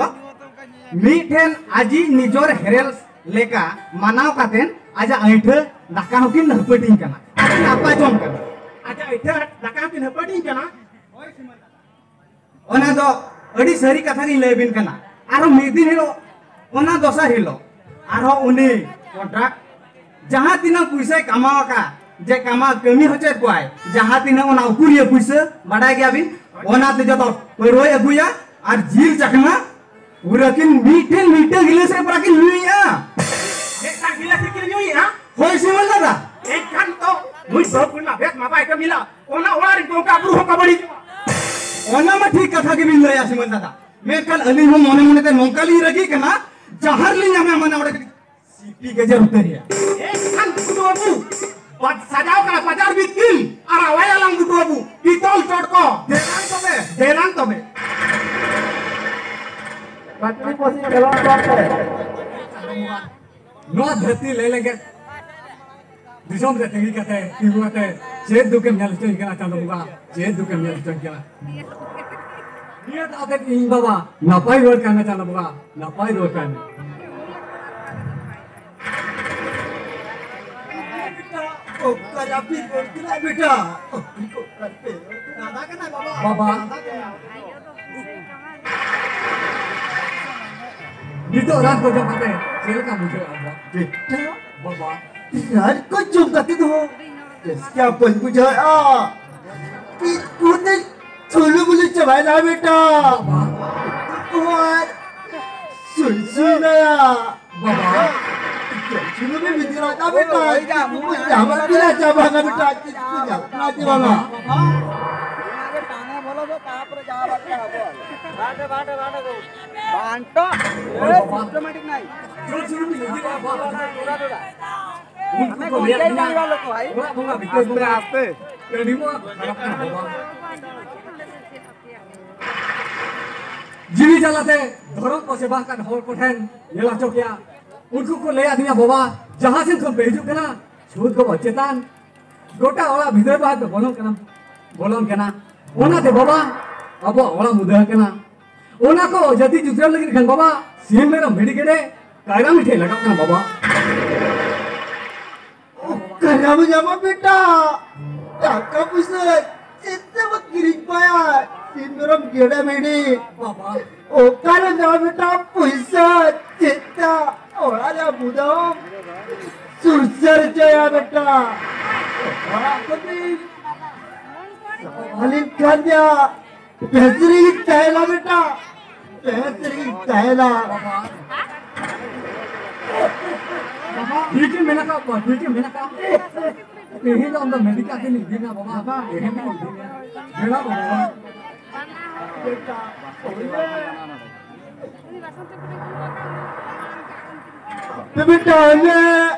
ᱢᱤᱫᱴᱷᱮᱱ ᱟᱡᱤᱡ ᱱᱤᱡᱚᱨ ᱦᱮᱨᱮᱞ ᱞᱮᱠᱟ ᱢᱟᱱᱟᱣ ᱠᱟᱛᱮᱱ ᱟᱡᱟᱜ ᱟᱹᱭᱴᱷᱟᱹ ᱫᱟᱠᱟ ᱦᱚᱸᱠᱤᱱ ᱦᱟᱹᱯᱟᱹᱴᱤᱧ ᱠᱟᱱᱟ, ᱟᱹᱠᱤᱱ ᱟᱯᱟᱪᱚᱢ ᱠᱟᱱᱟ᱾ ᱟᱡᱟᱜ ᱟᱹᱭᱴᱷᱟᱹ ᱫᱟᱠᱟ ᱦᱚᱸᱠᱤᱱ ᱦᱟᱹᱯᱟᱹᱴᱤᱧ ᱠᱟᱱᱟ᱾ ᱚᱱᱟ ᱫᱚ ᱟᱹᱰᱤ ᱥᱟᱹᱨᱤ ᱠᱟᱛᱷᱟ ᱜᱤᱧ ᱞᱟᱹᱭ ᱟᱵᱤᱱ ᱠᱟᱱᱟ᱾ ᱟᱨᱦᱚᱸ ᱢᱤᱫ ᱫᱤᱱ ᱦᱤᱞᱳᱜ, ᱚᱱᱟ ᱫᱚᱥᱟᱨ ᱦᱤᱞᱳᱜ, ᱟᱨᱦᱚᱸ ᱩᱱᱤ ᱠᱚᱱᱴᱨᱟᱠᱴ ᱡᱟᱦᱟᱸ ᱛᱤᱱᱟᱹᱜ ᱯᱩᱭᱥᱟᱹᱭ ᱠᱟᱢᱟᱣ ᱟᱠᱟᱫ, ᱡᱮ ᱠᱟᱢᱟᱣ ᱠᱟᱹᱢᱤ ᱦᱚᱪᱚᱭᱮᱫ ᱠᱚᱣᱟᱭ, ᱡᱟᱦᱟᱸ ᱛᱤᱱᱟᱹᱜ ᱚᱱᱟ ᱩᱠᱩᱨᱤᱭᱟᱹ ᱯᱩᱭᱥᱟᱹ, ᱵᱟᱰᱟᱭ ᱜᱮᱭᱟᱵᱤᱱ, ᱚᱱᱟᱛᱮ ᱡᱚᱛᱚ ᱯᱟᱹᱨᱣᱟᱹᱭ ᱟᱹᱜᱩᱭᱟ ᱟᱨ ᱡᱤᱞ ᱪᱟᱠᱷᱱᱟ ᱯᱩᱨᱟᱹ ᱠᱤᱱ ᱢᱤᱫᱴᱷᱮᱱ ᱢᱤᱫᱴᱟᱝ ᱜᱤᱞᱟᱹᱥ ᱨᱮ ᱯᱩᱨᱟᱹ ᱠᱤᱱ ᱧᱩᱭᱮᱫᱼᱟ᱾ ᱢᱤᱫᱴᱟᱝ ᱜᱤᱞᱟᱹᱥ ᱨᱮ ᱠᱤᱱ ᱧᱩᱭᱮᱫᱼᱟ? ᱦᱳᱭ ᱥᱤᱢᱚᱞ ᱫᱟᱫᱟ᱾ ᱮᱱᱠᱷᱟᱱ ᱛᱚ ᱱᱩᱭ ᱵᱟᱹᱦᱩ ᱠᱩᱲᱤ ᱢᱟ ᱵᱮᱫ ᱢᱟ ᱵᱟᱭ ᱠᱟᱹᱢᱤ ᱞᱟ, ᱚᱱᱟ ᱚᱲᱟᱜ ᱨᱮᱱ ᱵᱚᱸᱜᱟ ᱵᱩᱨᱩ ᱦᱚᱸᱠᱚ ᱵᱟᱹᱲᱤᱡᱚᱜᱼᱟ᱾ ᱚᱱᱟ ᱢᱟ ᱴᱷᱤᱠ ᱠᱟᱛᱷᱟ ᱜᱮᱵᱤᱱ ᱞᱟᱹᱭᱟ ᱥᱤᱢᱚᱞ ᱫᱟᱫᱟ᱾ ᱢᱮᱱᱠᱷᱟᱱ ᱟᱹᱞᱤᱧ ᱦᱚᱸ ᱢᱚᱱᱮ ᱢᱚᱱᱮᱛᱮ ᱱᱚᱝᱠᱟ ᱞᱤᱧ ᱨᱟᱹᱜᱤᱜ ᱠᱟᱱᱟ, ᱡᱟᱦᱟᱸ ᱨᱮᱞᱤᱧ ᱧᱟᱢᱮ ᱢᱟᱱᱮ ᱚᱸᱰᱮ ᱠᱟᱹᱴᱤᱡ ᱥᱤᱯᱤ ᱜᱮᱡᱮᱨ ᱩᱛᱟᱹᱨᱮᱭᱟ᱾ ᱮᱱᱠᱷᱟᱱ ᱜᱩᱰᱩ ᱵᱟᱹᱵᱩ, ᱵᱟᱡ-, ᱥᱟᱡᱟᱣ ᱠᱟᱱᱟ ᱵᱟᱡᱟᱨ ᱵᱤᱛᱠᱤᱞ, ᱟᱨ ᱟᱣᱟᱭᱟᱞᱟᱝ ᱜᱩᱰᱩ ᱵᱟᱹᱵᱩ, ᱯᱤᱛᱚᱞ ᱪᱚᱴ ᱠᱚ᱾ ᱫᱮᱞᱟᱝ ᱛᱚᱵᱮ, ᱫᱮᱞᱟᱝ ᱛᱚᱵᱮ᱾ ᱠᱟᱹᱴᱤᱡ ᱯᱟᱹᱥᱤ ᱠᱷᱮᱞᱳᱰ ᱠᱟᱛᱮ᱾ ᱱᱚᱣᱟ ᱫᱷᱟᱹᱨᱛᱤ ᱞᱮ ᱞᱮᱜᱮᱫ ᱫᱤᱥᱚᱢ ᱨᱮ ᱛᱤᱸᱜᱩ ᱠᱟᱛᱮ, ᱛᱤᱸᱜᱩ ᱠᱟᱛᱮ ᱪᱮᱫ ᱫᱩᱠᱮᱢ ᱧᱮᱞ ᱦᱚᱪᱚᱧ ᱠᱟᱱᱟ ᱪᱟᱸᱫᱚ ᱵᱚᱸᱜᱟ? ᱪᱮᱫ ᱫᱩᱠᱮᱢ ᱧᱮᱞ ᱦᱚᱪᱚᱧ ᱠᱟᱱᱟ? ᱱᱤᱭᱟᱹ ᱫᱟᱜ ᱛᱮ ᱤᱧ ᱵᱟᱵᱟ ᱱᱟᱯᱟᱭ ᱨᱩᱣᱟᱹᱲ ᱠᱟᱭ ᱢᱮ ᱪᱟᱸᱫᱚ ᱵᱚᱸᱜᱟ, ᱱᱟᱯᱟᱭ ᱨᱩᱣᱟᱹᱲ ᱠᱟᱭ ᱢᱮ᱾ ᱚᱠᱟ ᱨᱮ ᱟᱯᱮ ᱨᱩᱣᱟᱹᱲ ᱠᱟᱱᱟ ᱵᱮᱴᱟ? ᱚᱠᱟ ᱨᱮ ᱯᱮ ᱨᱩᱣᱟᱹᱲ ᱠᱟᱱᱟ? ᱫᱟᱫᱟ ᱠᱟᱱᱟᱭ ᱵᱟᱵᱟ᱾ ᱵᱟᱵᱟ᱾ ᱫᱟᱫᱟ ᱠᱟᱱᱟᱭ᱾ ᱱᱤᱛᱚᱜ ᱨᱟᱱ ᱠᱚ ᱡᱚᱢ ᱠᱟᱛᱮ ᱪᱮᱫ ᱞᱮᱠᱟ ᱵᱩᱡᱷᱟᱹᱜᱼᱟ ᱟᱢ ᱫᱚ? ᱵᱮᱴᱟ, ᱵᱟᱵᱟ᱾ ᱨᱟᱱ ᱠᱚ ᱡᱚᱢ ᱠᱟᱛᱮ ᱫᱚ ᱵᱮᱥ ᱜᱮ ᱵᱟᱹᱧ ᱵᱩᱡᱷᱟᱹᱣᱮᱫᱼᱟ᱾ ᱢᱤᱫ ᱠᱩᱫᱤ ᱪᱷᱩᱞᱩ ᱵᱩᱞᱩ ᱪᱟᱵᱟᱭᱮᱱᱟ ᱵᱮᱴᱟ᱾ ᱵᱟᱵᱟ᱾ ᱟᱨ ᱥᱩᱭ ᱥᱩᱭ ᱱᱟᱭᱟ᱾ ᱵᱟᱵᱟ᱾ ᱪᱷᱩᱞᱩ ᱵᱩᱞᱩ ᱪᱟᱵᱟᱭᱮᱱᱟ ᱵᱮᱴᱟ᱾ ᱪᱮᱫ ᱠᱚ ᱧᱟᱢᱟ ᱵᱮᱴᱟ, ᱪᱟᱵᱟ ᱱᱟ ᱵᱮᱴᱟ, ᱪᱮᱫ ᱠᱚ ᱧᱟᱢ ᱱᱟ ᱪᱮ ᱵᱟᱝᱟ? ᱵᱟᱵᱟ᱾ ᱵᱟᱱᱴᱚ, ᱮ, systematic ᱱᱟᱭ᱾ ᱩᱱᱠᱩ ᱠᱚ ᱞᱟᱹᱭᱟᱫ ᱞᱤᱧᱟ, ᱚᱲᱟᱜ ᱵᱚᱸᱜᱟ ᱵᱷᱤᱛᱟᱹᱨ ᱵᱚᱸᱜᱟ᱾ ᱟᱥᱛᱮ, ᱟᱥᱛᱮ᱾ ᱴᱟᱺᱰᱤ ᱢᱟ ᱠᱷᱟᱨᱟᱯ ᱠᱟᱱᱟ ᱵᱟᱵᱟ᱾ ᱡᱤᱣᱤ ᱡᱟᱞᱟᱛᱮ ᱫᱷᱚᱨᱚᱢ ᱠᱚ ᱥᱮᱵᱟ ᱟᱠᱟᱫ ᱦᱚᱲ ᱠᱚᱴᱷᱮᱱ ᱧᱮᱞ ᱦᱚᱪᱚ ᱠᱮᱭᱟ᱾ ᱩᱱᱠᱩ ᱠᱚ ᱞᱟᱹᱭ ᱟᱹᱫᱤᱧᱟ, ᱵᱟᱵᱟ, ᱡᱟᱦᱟᱸ ᱥᱮᱱ ᱠᱷᱚᱱ ᱯᱮ ᱦᱤᱡᱩᱜ ᱠᱟᱱᱟ, ᱪᱷᱩᱛ ᱠᱚ ᱪᱮᱛᱟᱱ ᱜᱚᱴᱟ ᱚᱲᱟᱜ ᱵᱷᱤᱛᱟᱹᱨ ᱵᱟᱦᱟ ᱯᱮ ᱵᱚᱞᱚᱱ ᱠᱟᱱᱟ, ᱵᱚᱞᱚᱱ ᱠᱟᱱᱟ᱾ ᱚᱱᱟᱛᱮ ᱵᱟᱵᱟ, ᱟᱵᱚᱣᱟᱜ ᱚᱲᱟᱜ ᱢᱩᱫᱟᱹ ᱠᱟᱱᱟ᱾ ᱚᱱᱟ ᱠᱚ ᱡᱟᱹᱛᱤ ᱡᱩᱛᱨᱟᱹᱣ ᱞᱟᱹᱜᱤᱫ ᱠᱷᱟᱱ ᱵᱟᱵᱟ, ᱥᱤᱢ, ᱢᱮᱨᱚᱢ, ᱵᱷᱤᱰᱤ, ᱜᱮᱰᱮ, ᱠᱟᱭᱨᱟ ᱢᱤᱴᱷᱟᱹᱭ ᱞᱟᱜᱟᱜ ᱠᱟᱱᱟ ᱵᱟᱵᱟ᱾ ᱚᱠᱟᱨᱮᱢ ᱧᱟᱢᱟ ᱵᱮᱴᱟ? ᱴᱟᱠᱟ ᱯᱩᱭᱥᱟᱹ ᱪᱮᱫ ᱛᱮᱢ ᱠᱤᱨᱤᱧ ᱠᱚᱣᱟ? ᱥᱤᱢ, ᱢᱮᱨᱚᱢ, ᱜᱮᱰᱮ, ᱵᱷᱤᱰᱤ᱾ ᱵᱟᱵᱟ᱾ ᱚᱠᱟᱨᱮ ᱧᱟᱢᱟ ᱵᱮᱴᱟ ᱯᱩᱭᱥᱟᱹ? ᱪᱮᱫ ᱛᱮ ᱚᱲᱟᱜ ᱨᱮ ᱵᱩᱫᱟᱹᱢ ᱥᱩᱨᱥᱟᱹᱨ ᱦᱚᱪᱚᱭᱟ ᱵᱮᱴᱟ? ᱚᱲᱟᱜ ᱠᱚᱛᱮ ᱵᱟᱹᱞᱤᱧ ᱠᱷᱟᱱ ᱜᱮᱭᱟ᱾ ᱵᱮᱥ ᱨᱮᱜᱮ ᱛᱟᱦᱮᱱᱟ ᱵᱮᱴᱟ, ᱵᱮᱥ ᱨᱮᱜᱮ ᱛᱟᱦᱮᱱᱟ᱾ ᱴᱷᱤᱠ ᱮ ᱢᱮᱱ ᱟᱠᱟᱫ ᱠᱚᱣᱟ, ᱴᱷᱤᱠ ᱮ ᱢᱮᱱ ᱟᱠᱟᱫ ᱠᱚᱣᱟ᱾ ᱛᱮᱦᱮᱧ ᱫᱚ ᱟᱢ ᱫᱚ ᱢᱮᱰᱤᱠᱟᱞ ᱛᱮᱧ ᱤᱫᱤ ᱢᱮᱭᱟ ᱵᱟᱵᱟ, ᱛᱮᱦᱮᱧ ᱫᱚᱧ ᱤᱫᱤ ᱢᱮᱭᱟ᱾ ᱫᱮᱞᱟ ᱵᱟᱵᱟ᱾ ᱵᱮᱴᱟ ᱚᱱᱮ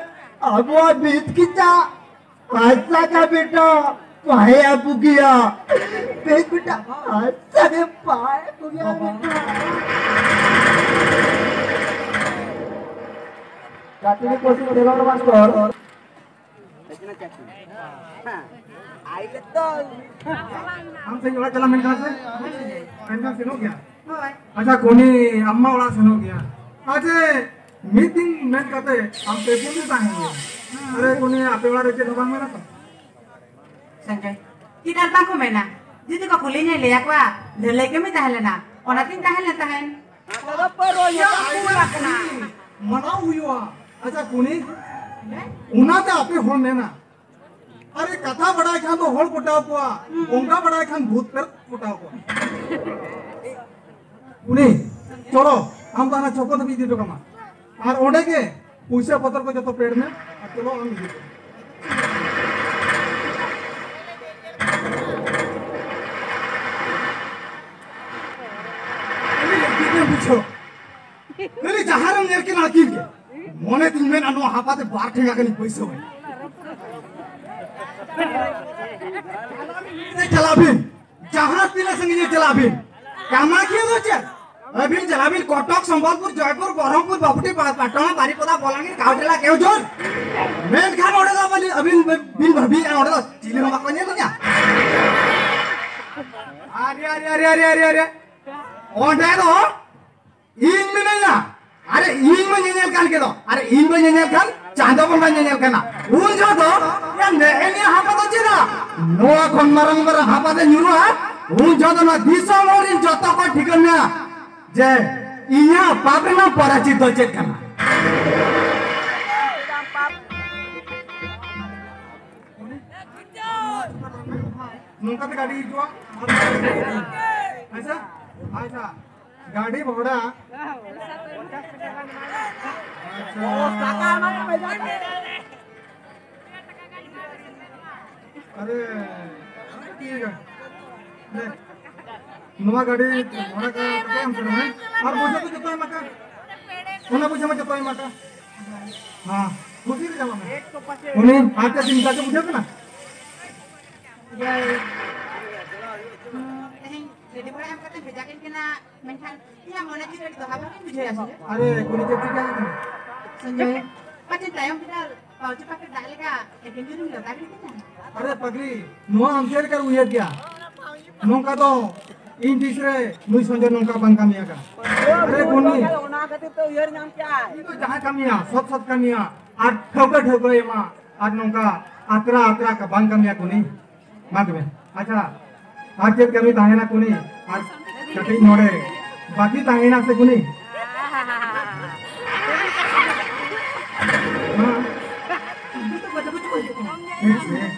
ᱟᱵᱚᱣᱟᱜ ᱵᱤᱨᱤᱫ ᱠᱤᱪᱟ ᱟᱪᱪᱷᱟ ᱠᱟ ᱵᱮᱴᱟ ᱯᱟᱭᱟ ᱵᱩᱜᱤᱭᱟ᱾ ᱵᱮᱴᱟ ᱟᱪᱪᱷᱟ ᱠᱟ ᱯᱟᱭᱟ ᱵᱩᱜᱤᱭᱟ ᱵᱮᱴᱟ᱾ ᱜᱟᱛᱮ ᱠᱚ ᱥᱮ ᱠᱷᱮᱞᱳᱰ ᱢᱟᱥᱴᱟᱨ᱾ ᱟᱢ ᱥᱮᱫ ᱚᱲᱟᱜ ᱪᱟᱞᱟᱜ ᱢᱮᱱ ᱠᱟᱱᱟ ᱥᱮ? ᱢᱮᱱᱠᱷᱟᱱ ᱥᱮᱱᱚᱜ ᱜᱮᱭᱟ᱾ ᱦᱳᱭ᱾ ᱟᱪᱪᱷᱟ, ᱠᱚᱱᱤ, ᱟᱢ ᱢᱟ ᱚᱲᱟᱜ ᱥᱮᱱᱚᱜ ᱜᱮᱭᱟ᱾ ᱟᱪᱪᱷᱟ, ᱢᱤᱫ ᱫᱤᱱ ᱢᱮᱱ ᱠᱟᱛᱮ ᱟᱢ ᱯᱮ ᱯᱩᱱ ᱫᱤᱱ ᱛᱟᱦᱮᱱ ᱜᱮᱭᱟ᱾ ᱟᱨᱮ ᱠᱚᱱᱤ, ᱟᱯᱮ ᱚᱲᱟᱜ ᱨᱮ ᱪᱮᱫ ᱦᱚᱸ ᱵᱟᱝ ᱢᱮᱱᱟ ᱛᱚ? ᱥᱚᱧᱡᱚᱭ, ᱪᱮᱫ ᱟᱨ ᱵᱟᱝ ᱠᱚ ᱢᱮᱱᱟ? ᱡᱩᱫᱤ ᱠᱚ ᱠᱩᱞᱤᱧᱟᱹᱧ, ᱞᱟᱹᱭ ᱟᱠᱚᱣᱟ, ᱰᱷᱟᱹᱞᱟᱹᱭ ᱠᱟᱹᱢᱤ ᱛᱟᱦᱮᱸ ᱞᱮᱱᱟ, ᱚᱱᱟᱛᱤᱧ ᱛᱟᱦᱮᱸ ᱞᱮᱱ ᱛᱟᱦᱮᱸᱱ᱾ ᱟᱫᱚ ᱯᱟᱹᱨᱣᱟᱹ ᱧᱩ ᱠᱟᱜ ᱢᱮ᱾ ᱢᱟᱱᱟᱣ ᱦᱩᱭᱩᱜᱼᱟ᱾ ᱟᱪᱪᱷᱟ, ᱠᱩᱱᱤ, ᱚᱱᱟᱛᱮ ᱟᱯᱮ ᱦᱚᱲ ᱢᱮᱱᱟ, ᱟᱨᱮ ᱠᱟᱛᱷᱟ ᱵᱟᱲᱟᱭ ᱠᱷᱟᱱ ᱫᱚ ᱦᱚᱲ ᱯᱚᱴᱟᱣ ᱠᱚᱣᱟ, ᱦᱩᱸ᱾ ᱚᱱᱠᱟ ᱵᱟᱲᱟᱭ ᱠᱷᱟᱱ ᱵᱷᱩᱛ ᱯᱮ ᱯᱚᱴᱟᱣ ᱠᱚᱣᱟ᱾ ᱩᱱᱤ, ᱪᱚᱞᱚ, ᱟᱢ ᱫᱚ ᱦᱟᱱᱟ ᱪᱷᱚᱠᱚ ᱫᱷᱟᱹᱵᱤᱡ ᱤᱫᱤ ᱦᱚᱴᱚ ᱠᱟᱢᱟ᱾ ᱟᱨ ᱚᱸᱰᱮ ᱜᱮ ᱯᱩᱭᱥᱟᱹ ᱯᱚᱛᱚᱨ ᱠᱚ ᱡᱚᱛᱚ ᱯᱮᱰ ᱢᱮ, ᱟᱨ ᱪᱚᱞᱚ ᱟᱢ ᱤᱫᱤ ᱠᱚᱢ᱾ ᱩᱱᱤ ᱞᱟᱹᱜᱤᱫ ᱮ ᱵᱩᱡᱷᱟᱹᱣ᱾ ᱠᱷᱟᱹᱞᱤ ᱡᱟᱦᱟᱸ ᱨᱮᱢ ᱧᱮᱞ ᱠᱤᱱᱟ ᱟᱹᱠᱤᱱ ᱜᱮ᱾ ᱢᱚᱱᱮ ᱛᱤᱧ ᱢᱮᱱᱟ ᱱᱚᱣᱟ ᱦᱟᱯᱟ ᱛᱮ ᱵᱟᱨ ᱴᱷᱮᱸᱜᱟ ᱜᱟᱱᱤᱧ ᱵᱟᱹᱭᱥᱟᱹᱣ ᱟᱭᱟ᱾ ᱪᱟᱞᱟᱜ ᱵᱤᱱ, ᱡᱟᱦᱟᱸ ᱛᱤᱱᱟᱹᱜ ᱥᱟᱺᱜᱤᱧ ᱜᱮ ᱪᱟᱞᱟᱜ ᱵᱤᱱ᱾ ᱠᱟᱢᱟᱠᱤᱭᱟᱹ ᱫᱚ ᱪᱮᱫ? ᱟᱹᱵᱤᱱ ᱪᱟᱞᱟᱜ ᱵᱤᱱ ᱠᱚᱴᱚᱠ, ᱥᱚᱢᱵᱚᱞᱯᱩᱨ, ᱡᱚᱭᱯᱩᱨ, ᱵᱚᱦᱨᱚᱢᱯᱩᱨ, ᱵᱟᱯᱩᱴᱤ, ᱯᱟ-, ᱯᱟᱴᱱᱟ, ᱵᱟᱨᱤᱯᱚᱫᱟ, ᱵᱚᱞᱟᱝᱜᱤᱨ, ᱠᱟᱣᱴᱮᱞᱟ, ᱠᱮᱣᱡᱷᱳᱨ᱾ ᱢᱮᱱᱠᱷᱟᱱ ᱚᱸᱰᱮ ᱫᱚ ᱟᱹᱵᱤᱱ, ᱟᱹᱵᱤᱱ ᱵᱤᱱ ᱵᱷᱟᱹᱵᱤᱭᱮᱫᱼᱟ ᱚᱸᱰᱮ ᱫᱚ ᱪᱤᱞᱤ ᱦᱚᱸ ᱵᱟᱠᱚ ᱧᱮᱞ ᱢᱮᱭᱟ᱾ ᱟᱨᱮ, ᱟᱨᱮ, ᱟᱨᱮ, ᱚᱸᱰᱮ ᱫᱚ ᱤᱧ ᱢᱤᱱᱟᱹᱧᱟ᱾ ᱟᱨᱮ, ᱤᱧ ᱢᱟ ᱧᱮᱧᱮᱞ ᱠᱟᱱ ᱜᱮ ᱫᱚ᱾ ᱟᱨᱮ, ᱤᱧ ᱢᱟ ᱧᱮᱧᱮᱞ ᱠᱟᱱ, ᱪᱟᱸᱫᱚ ᱵᱚᱸᱜᱟ ᱧᱮᱧᱮᱞ ᱠᱟᱱᱟ᱾ ᱩᱱ ᱡᱚᱦᱚᱜ ᱫᱚ ᱭᱟ ᱱᱮᱜᱼᱮ ᱱᱤᱭᱟᱹ ᱦᱟᱯᱟ ᱫᱚ ᱪᱮᱫᱟᱜ? ᱱᱚᱣᱟ ᱠᱷᱚᱱ ᱢᱟᱨᱟᱝ ᱢᱟᱨᱟᱝ ᱦᱟᱯᱟ ᱫᱚ ᱧᱩᱨᱩᱜᱼᱟ᱾ ᱩᱱ ᱡᱚᱦᱚᱜ ᱫᱚ ᱱᱚᱣᱟ ᱫᱤᱥᱚᱢ ᱦᱚᱲ ᱨᱤᱱ ᱡᱚᱛᱚ ᱠᱚ ᱴᱷᱤᱠᱟᱹ ᱢᱮᱭᱟ ᱡᱮ ᱤᱧᱟᱹᱜ ᱯᱟᱯ ᱨᱮᱱᱟᱜ ᱯᱚᱨᱟᱡᱤᱛ ᱫᱚ ᱪᱮᱫ ᱠᱟᱱᱟ᱾ ᱱᱚᱝᱠᱟ ᱛᱮ ᱜᱟᱹᱰᱤ ᱦᱤᱡᱩᱜᱼᱟ᱾ ᱟᱪᱪᱷᱟ, ᱟᱪᱪᱷᱟ᱾ ᱜᱟᱹᱰᱤ ᱵᱷᱟᱲᱟ᱾ ᱟᱪᱪᱷᱟ᱾ ᱟᱨᱮ, ᱴᱷᱤᱠ ᱜᱮᱭᱟ᱾ ᱫᱮ᱾ ᱱᱚᱣᱟ ᱜᱟᱹᱰᱤ ᱵᱷᱟᱲᱟ ᱠᱚ ᱮᱢ ᱠᱟᱱᱟ, ᱦᱮᱸ? ᱟᱨ ᱯᱚᱭᱥᱟ ᱫᱚ ᱡᱚᱛᱚᱭ ᱮᱢᱟ ᱠᱟᱜ᱾ ᱚᱱᱟ ᱯᱚᱭᱥᱟ ᱢᱟ ᱡᱚᱛᱚᱭ ᱮᱢᱟ ᱠᱟᱜ᱾ ᱦᱮᱸ, ᱠᱩᱥᱤ ᱨᱮ ᱪᱟᱞᱟᱜ ᱢᱮ᱾ ᱩᱱᱤ ᱟᱨ ᱪᱮᱫ ᱪᱤᱱᱛᱟ ᱪᱚ ᱵᱩᱡᱷᱟᱹᱜ ᱠᱟᱱᱟ? ᱤᱭᱟᱹ, ᱛᱮᱦᱮᱧ ᱜᱟᱹᱰᱤ ᱵᱷᱟᱲᱟ ᱮᱢ ᱠᱟᱛᱮ ᱵᱷᱮᱡᱟ ᱠᱟᱹᱧ ᱠᱟᱱᱟ, ᱢᱮᱱᱠᱷᱟᱱ ᱤᱧᱟᱹᱜ ᱢᱚᱱᱮ ᱡᱤᱣᱤ ᱟᱹᱰᱤ ᱫᱚᱦᱟ ᱵᱟᱝ ᱵᱩᱡᱷᱟᱹᱣ ᱮᱫᱟ ᱥᱮ? ᱟᱨᱮ, ᱠᱩᱞᱤ ᱪᱮᱫ ᱪᱤᱠᱟᱹ ᱟᱠᱟᱱᱟ? ᱥᱚᱧᱡᱚᱭ, ᱯᱟᱪᱮ ᱛᱟᱭᱚᱢ ᱵᱮᱲᱟ ᱯᱟᱣᱪᱩ ᱯᱟᱠᱮᱴ ᱫᱟᱜ ᱞᱮᱠᱟ ᱮᱠᱮᱱ ᱡᱩᱨᱤᱢ ᱞᱚᱫᱟ ᱜᱤᱰᱤ ᱠᱟᱧᱟ? ᱟᱨᱮ ᱯᱟᱜᱽᱞᱤ, ᱱᱚᱣᱟ ᱟᱢ ᱪᱮᱫ ᱞᱮᱠᱟᱢ ᱩᱭᱦᱟᱹᱨ ᱠᱮᱭᱟ? ᱱᱚᱝᱠᱟ ᱫᱚ ᱤᱧ ᱛᱤᱥ ᱨᱮ ᱱᱩᱭ ᱥᱚᱧᱡᱚᱭ ᱱᱚᱝᱠᱟ ᱵᱟᱝ ᱠᱟᱹᱢᱤ ᱟᱠᱟᱫ᱾ ᱟᱨᱮ ᱠᱩᱱᱤ, ᱚᱱᱟ ᱠᱷᱟᱹᱛᱤᱨ ᱛᱮ ᱩᱭᱦᱟᱹᱨ ᱧᱟᱢ ᱠᱮᱜᱼᱟᱭ᱾ ᱤᱧ ᱫᱚ ᱡᱟᱦᱟᱸ ᱠᱟᱹᱢᱤᱭᱟ, ᱥᱚᱛ ᱥᱚᱛ ᱠᱟᱹᱢᱤᱭᱟ, ᱟᱨ ᱴᱷᱟᱹᱣᱠᱟᱹ ᱴᱷᱟᱹᱣᱠᱟᱹ ᱮᱢᱟ, ᱟᱨ ᱱᱚᱝᱠᱟ ᱟᱛᱨᱟ ᱟᱛᱨᱟ ᱠᱟ-, ᱵᱟᱝ ᱠᱟᱹᱢᱤᱭᱟ ᱠᱩᱱᱤ᱾ ᱢᱟ ᱛᱚᱵᱮ, ᱟᱪᱪᱷᱟ, ᱟᱨ ᱪᱮᱫ ᱠᱟᱹᱢᱤ ᱛᱟᱦᱮᱱᱟ ᱠᱩᱱᱤ? ᱟᱨ ᱠᱟᱹᱴᱤᱡ ᱱᱚᱰᱮ ᱵᱟᱹᱠᱤ ᱛᱟᱦᱮᱱᱟ ᱥᱮ ᱠᱩᱱᱤ? ᱢᱟ᱾ ᱦᱮᱸ, ᱦᱮᱸ᱾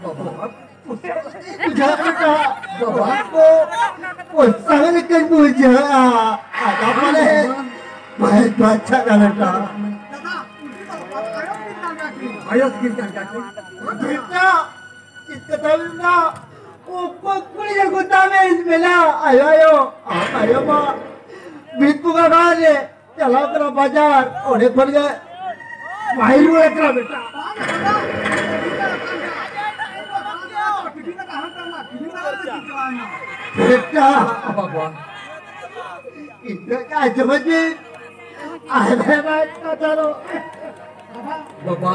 ᱵᱟᱵᱟ, ᱵᱩᱡᱷᱟᱹᱜ ᱠᱟᱱᱟ, ᱵᱟᱵᱟ ᱠᱚ, ᱯᱚᱭᱥᱟ ᱞᱮᱠᱟᱧ ᱵᱩᱡᱷᱟᱹᱜᱼᱟ᱾ ᱟᱫᱚ ᱵᱚᱞᱮ, ᱵᱟᱭ ᱵᱟᱪᱷᱟ ᱠᱟᱱᱟ᱾ ᱟᱭᱳ ᱛᱤᱠᱤᱱ ᱠᱟᱱ ᱜᱮᱭᱟ ᱠᱤᱱ᱾ ᱵᱮᱴᱟ, ᱪᱮᱫ ᱠᱟᱛᱷᱟ ᱢᱮᱱᱟᱜᱼᱟ? ᱩᱱᱠᱩ ᱠᱩᱲᱤ ᱜᱤᱫᱽᱨᱟᱹ ᱠᱚ ᱛᱟᱵᱮᱱ ᱢᱮᱱᱟ, ᱟᱭᱳ, ᱟᱭᱳ, ᱟᱢ ᱟᱭᱳ ᱢᱟ ᱢᱤᱫ ᱵᱚᱸᱜᱟ ᱵᱟᱦᱟ ᱨᱮ ᱪᱟᱞᱟᱣ ᱠᱟᱱᱟ ᱵᱟᱡᱟᱨ, ᱚᱸᱰᱮ ᱠᱷᱚᱱ ᱜᱮ ᱵᱟᱭ ᱨᱩᱣᱟᱹᱲ ᱠᱟᱱᱟ ᱵᱮᱴᱟ᱾ ᱵᱮᱴᱟ, ᱵᱟᱵᱟ, ᱤᱧ ᱫᱚ ᱟᱸᱡᱚᱢᱟᱹᱧ ᱢᱮ᱾ ᱟᱭᱢᱟ ᱟᱭᱢᱟ ᱠᱟᱛᱷᱟ ᱫᱚ᱾ ᱵᱟᱵᱟ᱾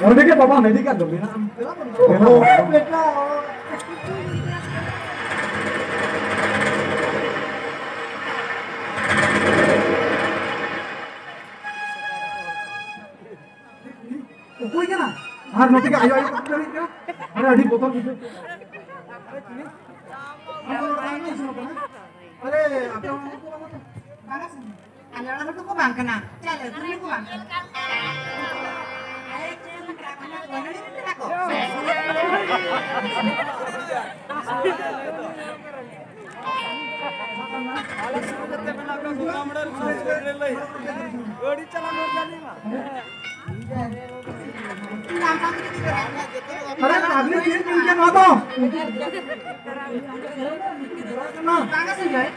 ᱚᱸᱰᱮ ᱜᱮ ᱵᱟᱵᱟ ᱢᱮᱰᱤᱠᱮᱞ ᱫᱚ ᱢᱮᱱᱟᱜᱼᱟ᱾ ᱚ, ᱵᱮᱴᱟ᱾ ᱚᱠᱚᱭ ᱠᱟᱱᱟ? ᱟᱨ ᱱᱚᱛᱮ ᱜᱮ ᱟᱭᱳ, ᱟᱭᱳ ᱠᱚ ᱫᱟᱹᱲᱮᱫ ᱠᱟᱱᱟ᱾ ᱟᱨ ᱟᱹᱰᱤ ᱵᱚᱛᱚᱨ ᱵᱩᱡᱷᱟᱹᱜ ᱠᱟᱱᱟ᱾ ᱟᱨ ᱟᱯᱮ ᱦᱚᱸ ᱩᱱᱠᱩ ᱵᱟᱝ ᱠᱚ? ᱵᱟᱝᱟ ᱥᱮ? ᱞᱟᱲᱟ ᱞᱟᱹᱴᱩ ᱠᱚ ᱵᱟᱝ ᱠᱟᱱᱟ, ᱪᱟᱞᱮ ᱠᱩᱞᱤ ᱠᱚ ᱵᱟᱝ ᱠᱟᱱᱟ᱾ ᱟᱞᱮ ᱪᱮᱫ ᱞᱮᱠᱟ ᱠᱟᱱᱟ, ᱜᱚᱱᱚᱝ ᱠᱟᱱᱟ ᱠᱚ᱾ ᱟᱞᱮ ᱥᱩᱨ ᱠᱟᱛᱮ ᱢᱮᱱᱟᱜ ᱠᱚᱣᱟ ᱜᱚᱢᱟᱢ ᱨᱮᱱ ᱥᱩᱨ ᱨᱮ ᱞᱟᱹᱭ᱾ ᱜᱟᱹᱰᱤ ᱪᱟᱞᱟᱣ ᱢᱮ, ᱜᱟᱹᱰᱤ ᱢᱟ᱾ ᱟᱨᱮ, ᱯᱟᱜᱽᱞᱤ ᱪᱮᱫ ᱪᱤᱱᱛᱟᱹ ᱱᱚᱣᱟ ᱫᱚ? ᱵᱟᱝᱟ ᱥᱚᱧᱡᱚᱭ,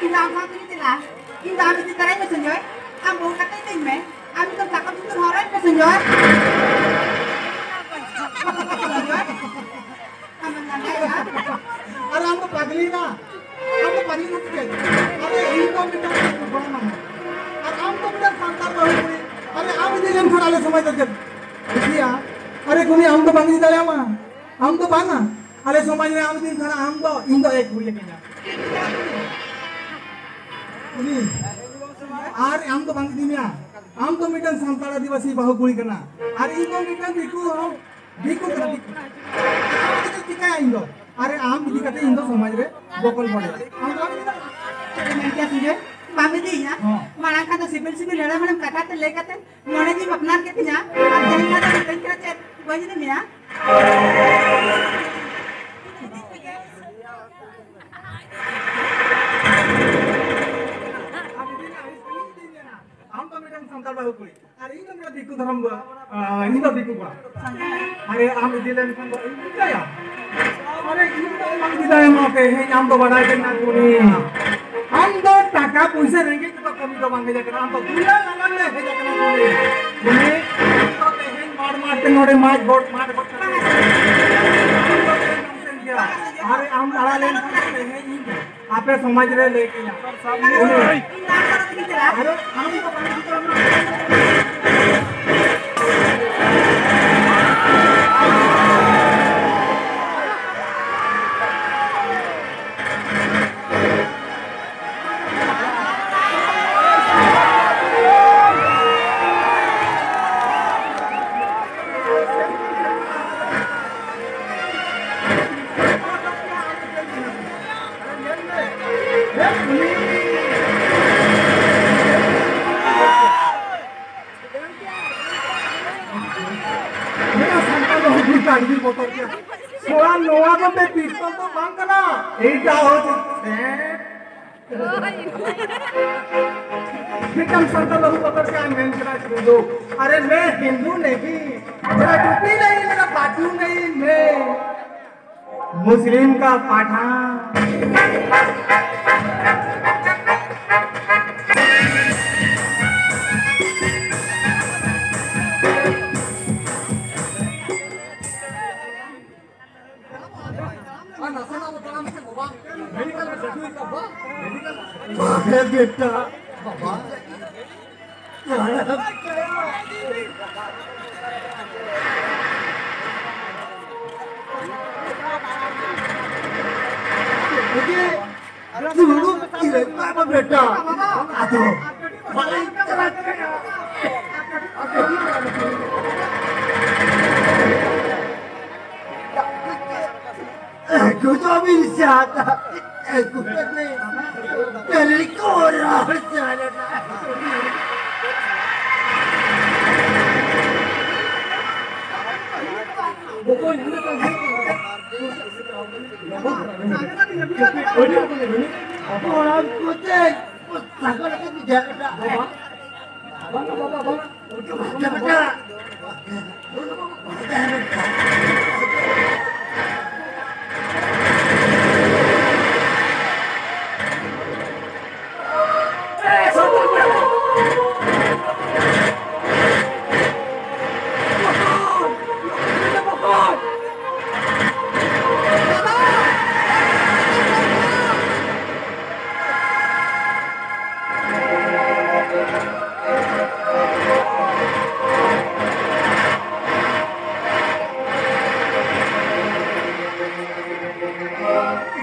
ᱤᱧ ᱫᱚ ᱟᱢ ᱥᱟᱶ ᱛᱮᱜᱤᱧ ᱪᱟᱞᱟᱜᱼᱟ᱾ ᱤᱧ ᱫᱚ ᱟᱢ ᱤᱫᱤ ᱛᱟᱨᱟᱧ ᱢᱮ ᱥᱚᱧᱡᱚᱭ᱾ ᱟᱢ ᱵᱟᱹᱦᱩ ᱠᱟᱛᱮ ᱤᱫᱤᱧ ᱢᱮ᱾ ᱟᱢ ᱱᱤᱛᱚᱜ ᱥᱟᱠᱟᱢ ᱥᱤᱸᱫᱩᱨ ᱦᱚᱨᱚᱜ ᱟᱹᱧ ᱢᱮ ᱥᱚᱧᱡᱚᱭ᱾ ᱥᱚᱧᱡᱚᱭ, ᱟᱢᱮᱢ ᱞᱟᱸᱫᱟᱭᱮᱫᱼᱟ᱾ ᱟᱨ ᱟᱢ ᱫᱚ ᱯᱟᱜᱽᱞᱤ ᱱᱟ᱾ ᱟᱢ ᱫᱚ ᱯᱟᱹᱦᱤᱞ ᱫᱚ ᱪᱤᱠᱟᱹᱭ? ᱟᱨᱮ, ᱤᱧ ᱫᱚ ᱢᱤᱫᱴᱟᱝ ᱜᱚᱲᱚᱢ ᱦᱟᱲᱟᱢ᱾ ᱟᱨ ᱟᱢ ᱫᱚ ᱢᱤᱫᱴᱟᱝ ᱥᱟᱱᱛᱟᱲ ᱵᱟᱹᱦᱩ ᱠᱩᱲᱤ᱾ ᱟᱨᱮ, ᱟᱢ ᱤᱫᱤ ᱞᱮᱱᱠᱷᱟᱱ ᱟᱞᱮ ᱥᱚᱢᱟᱡᱽ ᱫᱚ ᱪᱮᱫ ᱤᱫᱤᱭᱟ? ᱟᱨᱮ, ᱠᱩᱲᱤ, ᱟᱢ ᱫᱚ ᱵᱟᱝ ᱤᱫᱤ ᱫᱟᱲᱮᱭᱟᱢᱟ᱾ ᱟᱢ ᱫᱚ ᱵᱟᱝᱟ᱾ ᱟᱞᱮ ᱥᱚᱢᱟᱡᱽ ᱨᱮ ᱟᱢ ᱤᱫᱤ ᱞᱮᱱᱠᱷᱟᱱ ᱟᱢ ᱫᱚ, ᱤᱧ ᱫᱚ ᱮᱠ ᱦᱩᱭ ᱞᱮᱠᱟᱧᱟ᱾ ᱩᱱᱤ, ᱟᱨ ᱟᱢ ᱫᱚ ᱵᱟᱝ ᱤᱫᱤ ᱢᱮᱭᱟ᱾ ᱟᱢ ᱫᱚ ᱢᱤᱫᱴᱟᱝ ᱥᱟᱱᱛᱟᱲ ᱟᱹᱫᱤᱵᱟᱹᱥᱤ ᱵᱟᱹᱦᱩ ᱠᱩᱲᱤ ᱠᱟᱱᱟ᱾ ᱟᱨ ᱤᱧ ᱫᱚ ᱢᱤᱫᱴᱟᱝ ᱫᱤᱠᱩ ᱦᱚᱲ᱾ ᱫᱤᱠᱩ ᱠᱟᱱᱟ, ᱫᱤᱠᱩ᱾ ᱪᱮᱫ ᱪᱤᱠᱟᱹᱭᱟ ᱤᱧ ᱫᱚ? ᱟᱨᱮ, ᱟᱢ ᱤᱫᱤ ᱠᱟᱛᱮ ᱤᱧ ᱫᱚ ᱥᱚᱢᱟᱡᱽ ᱨᱮ ᱵᱚᱠᱚᱞ ᱵᱟᱹᱲᱤᱡ᱾ ᱟᱢ ᱫᱚ ᱵᱟᱢ ᱤᱫᱤ ᱫᱟᱲᱮᱭᱟᱜᱼᱟ᱾ ᱪᱮᱫ ᱮᱢ ᱢᱮᱱ ᱠᱮᱭᱟ ᱥᱤᱸᱡᱚᱭ? ᱵᱟᱢ ᱤᱫᱤᱭᱤᱧᱟ? ᱦᱚᱸ᱾ ᱢᱟᱲᱟᱝ ᱠᱷᱟᱱ ᱫᱚ ᱥᱤᱵᱤᱞ ᱥᱤᱵᱤᱞ ᱦᱮᱲᱮᱢ ᱦᱮᱲᱮᱢ ᱠᱟᱛᱷᱟ ᱛᱮ ᱞᱟᱹᱭ ᱠᱟᱛᱮ ᱢᱚᱱᱮ ᱡᱤᱣᱤᱢ ᱟᱯᱱᱟᱨ ᱠᱮᱫ ᱛᱤᱧᱟ᱾ ᱟᱨ ᱛᱮᱦᱮᱧ ᱠᱷᱟᱱ ᱫᱚ ᱢᱤᱛᱟᱹᱧ ᱠᱟᱱᱟ ᱪᱮᱫ? ᱵᱟᱹᱧ ᱤᱫᱤ ᱢᱮᱭᱟ? ᱟᱢ ᱫᱚ ᱢᱤᱫᱴᱟᱝ ᱥᱟᱱᱛᱟᱲ ᱵᱟᱹᱦᱩ ᱠᱩᱲᱤ᱾ ᱟᱨ ᱤᱧ ᱫᱚ ᱱᱚᱰᱮ ᱫᱤᱠᱩ ᱫᱷᱚᱨᱚᱢ ᱫᱚ, ᱟᱨ ᱤᱧ ᱫᱚ ᱫᱤᱠᱩ ᱠᱚᱲᱟ᱾ ᱟᱨᱮ, ᱟᱢ ᱤᱫᱤ ᱞᱮᱱᱠᱷᱟᱱ ᱫᱚ ᱤᱧ ᱪᱤᱠᱟᱹᱭᱟ? ᱟᱨᱮ, ᱤᱧ ᱫᱚ ᱵᱟᱝ ᱤᱫᱤ ᱫᱟᱲᱮᱭᱟᱢᱟ ᱯᱮ᱾ ᱦᱮᱸ, ᱟᱢ ᱫᱚ ᱵᱟᱰᱟᱭ ᱜᱮ ᱢᱮᱱᱟᱜ ᱠᱩᱲᱤ᱾ ᱟᱢ ᱫᱚ ᱴᱟᱠᱟ ᱯᱩᱭᱥᱟᱹ ᱨᱮᱸᱜᱮᱡ ᱛᱮᱫᱚ ᱠᱟᱹᱢᱤ ᱫᱚ ᱵᱟᱝ ᱦᱮᱡ ᱟᱠᱟᱱᱟ᱾ ᱟᱢ ᱫᱚ ᱫᱩᱞᱟᱹᱲ ᱞᱟᱜᱟᱛ ᱛᱮ ᱦᱮᱡ ᱟᱠᱟᱱᱟ ᱠᱩᱲᱤ᱾ ᱩᱱᱤ ᱫᱚ ᱛᱮᱦᱮᱧ ᱢᱟᱲ ᱢᱟᱲ ᱛᱮ ᱱᱚᱰᱮ ᱢᱟᱡᱽ ᱜᱚᱴ ᱢᱟᱡᱽ ᱜᱚᱴ ᱠᱟᱛᱮ ᱟᱨᱮ, ᱟᱢ ᱫᱟᱬᱟ ᱞᱮᱱᱠᱷᱟᱱ ᱛᱮᱦᱮᱧ ᱤᱧ ᱟᱯᱮ ᱥᱚᱢᱟᱡᱽ ᱨᱮ ᱞᱟᱹᱭ ᱠᱮᱭᱟ᱾ ᱟᱨᱮ, ᱟᱢ ᱫᱚ ᱵᱟᱝ ᱪᱤᱠᱟᱹ ᱟᱢ᱾ ᱵᱟᱝ, ᱱᱚᱣᱟ ᱫᱚ ᱯᱤᱥᱛᱚᱞ ᱫᱚ ᱵᱟᱝ ᱠᱟᱱᱟ, ᱮᱭᱴᱟ ᱦᱚᱪᱪᱷᱮ ᱥᱮᱸᱴ᱾ ᱢᱤᱫᱴᱟᱝ ᱥᱟᱱᱛᱟᱲ ᱵᱟᱹᱦᱩ ᱵᱚᱛᱚᱨ ᱪᱮᱫ ᱮᱢ ᱢᱮᱱ ᱠᱟᱱᱟ? ᱟᱨᱮ ᱢᱮ ᱦᱤᱱᱫᱩ ᱱᱮᱦᱤ, ᱢᱮᱨᱟ ᱴᱩᱯᱤ ᱱᱮᱦᱤ, ᱢᱮᱨᱟ ᱯᱟᱴᱩ ᱱᱮᱦᱤ, ᱢᱮ ᱢᱩᱥᱞᱤᱢ ᱠᱟ ᱯᱟᱴᱷᱟᱱ᱾ ᱵᱟᱯᱨᱮ ᱵᱮᱴᱟ, ᱵᱟᱵᱟ᱾ ᱫᱩᱲᱩᱵ ᱠᱤᱨᱟᱹᱧ ᱢᱟ ᱵᱮᱴᱟ᱾ ᱟᱫᱚ ᱵᱟᱞᱮ ᱪᱟᱞᱟᱜ ᱠᱟᱱᱟ᱾ ᱮᱠᱩ ᱫᱚ ᱢᱤᱫ ᱥᱟᱛ, ᱮᱠᱩ ᱫᱚ ᱢᱤᱫ ᱛᱮᱞᱤ ᱠᱚᱨᱟ ᱪᱟᱞᱟᱜ᱾ ᱠᱚᱲᱟ ᱠᱚᱛᱮ ᱥᱟᱜᱚᱨ ᱠᱚ ᱵᱩᱡᱷᱟᱹᱣ ᱠᱮᱫᱟ᱾ ᱵᱟᱝᱟ ᱵᱟᱵᱟ, ᱵᱟᱝᱟ᱾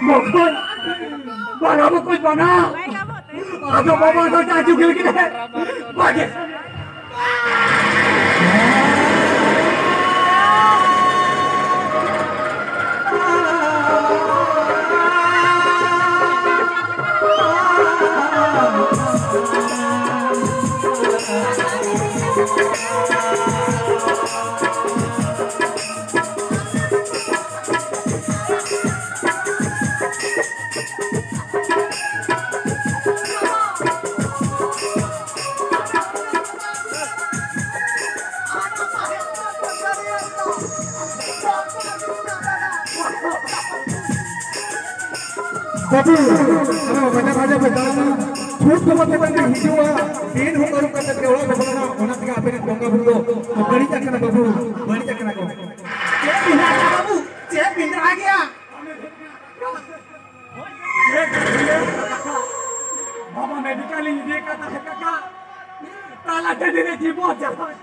ᱵᱚᱠᱚᱧ, ᱵᱟᱲᱟ ᱵᱚᱠᱚᱧ, ᱵᱟᱲᱟ᱾ ᱟᱫᱚ ᱵᱟᱵᱟ ᱫᱚ ᱪᱟ ᱪᱩᱠᱤ ᱞᱟᱹᱜᱤᱫ ᱮ ᱵᱟᱡᱮ᱾ ᱵᱟᱹᱵᱩ, ᱟᱫᱚ ᱵᱟᱡᱟᱨ ᱵᱟᱡᱟᱨ ᱯᱮ ᱫᱟᱬᱟᱱᱟ, ᱪᱷᱩᱴ ᱠᱷᱚᱵᱚᱨ ᱛᱮ ᱛᱟᱦᱮᱸ ᱦᱤᱡᱩᱜᱼᱟ, ᱫᱤᱱ ᱦᱚᱸ ᱟᱹᱨᱩᱵ ᱠᱟᱛᱮ ᱜᱮ ᱚᱲᱟᱜ ᱯᱮ ᱵᱚᱞᱚᱱᱟ, ᱚᱱᱟ ᱛᱮᱜᱮ ᱟᱯᱮ ᱨᱮᱱ ᱵᱚᱸᱜᱟ ᱵᱩᱨᱩ ᱫᱚ ᱵᱟᱹᱲᱤᱡ ᱟᱠᱟᱱᱟ ᱵᱟᱹᱵᱩ, ᱵᱟᱹᱲᱤᱡ ᱟᱠᱟᱱᱟ ᱠᱚ᱾ ᱪᱮᱫ ᱵᱤᱱ ᱨᱟᱜᱟ ᱵᱟᱹᱵᱩ? ᱪᱮᱫ ᱵᱤᱱ ᱨᱟᱜᱮᱜᱼᱟ? ᱵᱟᱵᱟ ᱢᱮᱰᱤᱠᱟᱞ ᱤᱧ ᱤᱫᱤ ᱠᱟᱫ ᱛᱟᱦᱮᱸ ᱠᱟᱠᱟ, ᱛᱟᱞᱟ ᱴᱟᱺᱰᱤ ᱨᱮ ᱡᱤᱵᱚᱱ ᱡᱟᱯᱚᱱ᱾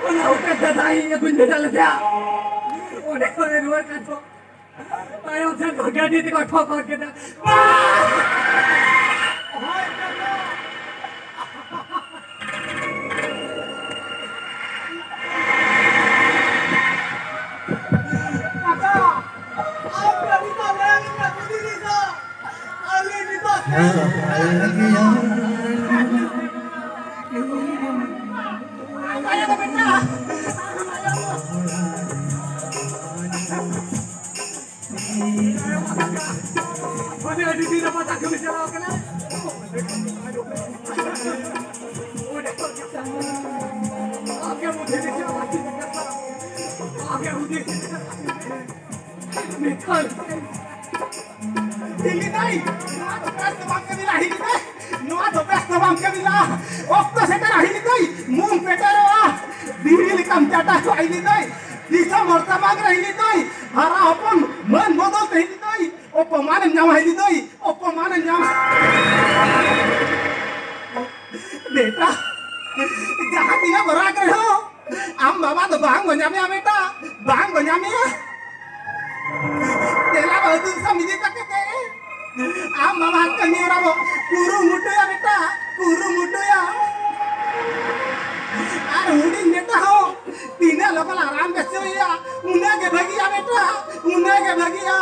ᱚᱱᱟ ᱦᱚᱛᱮᱡ ᱛᱮ ᱫᱟᱜ ᱤᱧ ᱟᱹᱜᱩᱧ ᱵᱷᱮᱡᱟ ᱞᱮᱫᱮᱭᱟ᱾ ᱚᱸᱰᱮ ᱠᱷᱚᱱ ᱮ ᱨᱩᱣᱟᱹᱲ ᱠᱟᱱ ᱪᱚ᱾ ᱛᱟᱭᱚᱢ ᱥᱮᱫ ᱠᱷᱚᱱ ᱜᱟᱹᱰᱤ ᱛᱮᱠᱚ ᱴᱷᱚᱠᱚᱨ ᱠᱮᱫᱟ᱾ ᱠᱟᱠᱟ, ᱟᱢ ᱜᱮ ᱱᱤᱛᱚᱜ ᱞᱟᱹᱭ ᱢᱮ, ᱠᱩᱞᱤ ᱞᱤᱧ ᱫᱚ᱾ ᱟᱞᱮ ᱱᱤᱛᱚᱜ ᱪᱮᱫ? ᱢᱟᱱᱮ ᱟᱹᱰᱤ ᱫᱤᱱ ᱨᱮ ᱯᱟᱛᱟ ᱠᱟᱹᱢᱤ ᱪᱟᱞᱟᱣ ᱠᱟᱱᱟ᱾ ᱟᱯᱮ ᱢᱚᱫᱽᱫᱷᱮ ᱨᱮ ᱪᱮᱫ ᱵᱟᱹᱲᱛᱤ ᱢᱮᱱᱟᱜᱼᱟ? ᱟᱯᱮ ᱦᱩᱫᱤᱥ ᱢᱤᱫᱴᱟᱝ ᱦᱤᱞᱤ ᱫᱟᱹᱭ, ᱱᱚᱣᱟ ᱫᱚ ᱵᱮᱥ ᱫᱚ ᱵᱟᱝ ᱠᱟᱹᱢᱤ ᱞᱟ ᱦᱤᱞᱤ ᱫᱟᱹᱭ, ᱱᱚᱣᱟ ᱫᱚ ᱵᱮᱥ ᱫᱚ ᱵᱟᱝ ᱠᱟᱹᱢᱤ ᱞᱟ᱾ ᱚᱠᱛᱚ ᱥᱮᱴᱮᱨᱟ ᱦᱤᱞᱤ ᱫᱟᱹᱭ, ᱢᱩᱢ ᱯᱮᱴᱮᱨᱚᱜᱼᱟ, ᱫᱷᱤᱨᱤ ᱞᱮᱠᱟᱢ ᱪᱟᱴᱟ ᱠᱚᱜᱼᱟ ᱦᱤᱞᱤ ᱫᱟᱹᱭ, ᱫᱤᱥᱚᱢ ᱦᱚᱲ ᱥᱟᱢᱟᱝ ᱨᱮ ᱦᱤᱞᱤ ᱫᱟᱹᱭ, ᱦᱟᱨᱟ ᱦᱚᱯᱚᱱ ᱢᱟᱹᱱ ᱵᱚᱫᱚᱞ ᱛᱮ ᱦᱤᱞᱤ ᱫᱟᱹᱭ, ᱚᱯᱚᱢᱟᱱᱮᱢ ᱧᱟᱢᱟ ᱦᱤᱞᱤ ᱫᱟᱹᱭ, ᱚᱯᱚᱢᱟᱱᱮᱢ ᱧᱟᱢᱟ᱾ ᱵᱮᱴᱟ, ᱡᱟᱦᱟᱸ ᱛᱤᱱᱟᱹᱜ ᱵᱚ ᱨᱟᱜᱽ ᱨᱮᱦᱚᱸ, ᱟᱢ ᱵᱟᱵᱟ ᱫᱚ ᱵᱟᱝ ᱵᱚ ᱧᱟᱢᱮᱭᱟ ᱵᱮᱴᱟ, ᱵᱟᱝ ᱵᱚ ᱧᱟᱢᱮᱭᱟ᱾ ᱫᱮᱞᱟ ᱵᱟᱹᱦᱩ ᱫᱤᱥᱚᱢ ᱤᱫᱤ ᱠᱟᱛᱮ ᱛᱮ, ᱟᱢ ᱵᱟᱵᱟ ᱠᱟᱹᱢᱤ ᱦᱚᱨᱟ ᱵᱚ ᱠᱩᱨᱩᱢᱩᱴᱩᱭᱟ ᱵᱮᱴᱟ, ᱠᱩᱨᱩᱢᱩᱴᱩᱭᱟ᱾ ᱟᱨ ᱦᱩᱰᱤᱧ ᱵᱮᱴᱟ ᱦᱚᱸ ᱛᱤᱱᱟᱹᱜ ᱞᱚᱜᱚᱱ ᱟᱨᱟᱢ ᱵᱮᱥ ᱦᱩᱭᱩᱜᱼᱟ, ᱩᱱᱟᱹᱜ ᱜᱮ ᱵᱷᱟᱹᱜᱤᱜᱼᱟ ᱵᱮᱴᱟ, ᱩᱱᱟᱹᱜ ᱜᱮ ᱵᱷᱟᱹᱜᱤᱜᱼᱟ᱾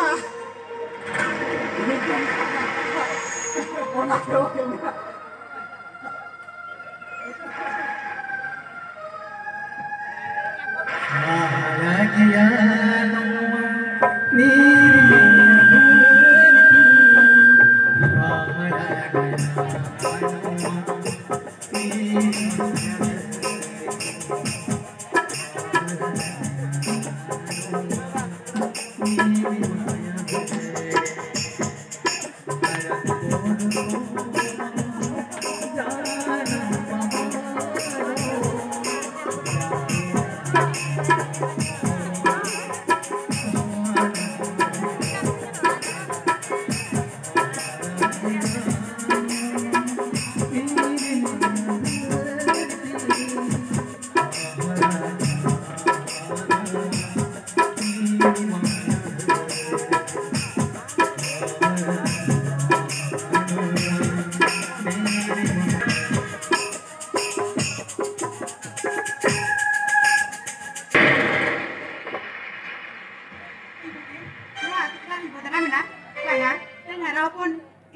ᱱᱚᱣᱟ ᱟᱹᱛᱩ ᱴᱚᱞᱟ ᱨᱤᱧ ᱵᱚᱫᱱᱟᱢ ᱮᱱᱟ, ᱵᱟᱝᱟ, ᱛᱮᱦᱮᱧ ᱦᱟᱨᱟ ᱦᱚᱯᱚᱱ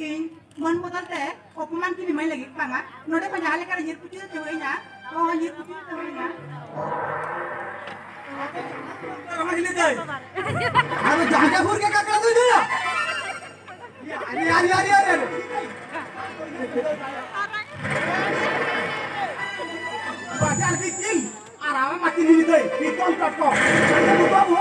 ᱤᱧ ᱢᱟᱹᱱ ᱵᱚᱫᱚᱞ ᱛᱮ ᱚᱯᱚᱢᱟᱱ ᱠᱤᱱ ᱮᱢᱟᱹᱧ ᱞᱟᱹᱜᱤᱫ, ᱵᱟᱝᱟ, ᱱᱚᱰᱮ ᱢᱟ ᱡᱟᱦᱟᱸ ᱞᱮᱠᱟ ᱨᱮ ᱧᱤᱨ ᱯᱩᱪᱩᱨ ᱦᱚᱪᱚ ᱦᱩᱭᱱᱟ, ᱱᱚᱣᱟ ᱦᱚᱸ ᱧᱤᱨ ᱯᱩᱪᱩᱨ ᱦᱚᱪᱚ ᱦᱩᱭᱱᱟ᱾ ᱟᱫᱚ ᱡᱟᱦᱟᱸ ᱡᱟᱦᱟᱸ ᱵᱷᱳᱨ ᱜᱮ ᱠᱟᱠᱲᱟ ᱫᱚᱭ ᱫᱟᱹᱲᱟ᱾ ᱟᱨᱮ, ᱟᱨᱮ, ᱟᱨᱮ, ᱟᱨᱮ, ᱟᱨᱮ᱾ ᱵᱟᱡᱟᱨ ᱵᱤᱠᱤᱞ ᱟᱨ ᱟᱢ ᱢᱟᱹᱠᱤᱱ ᱦᱤᱞᱤ ᱫᱟᱹᱭ, ᱵᱤᱠᱚᱞ ᱴᱚᱴᱠᱚ᱾ ᱵᱩᱴᱟᱹ ᱵᱩ᱾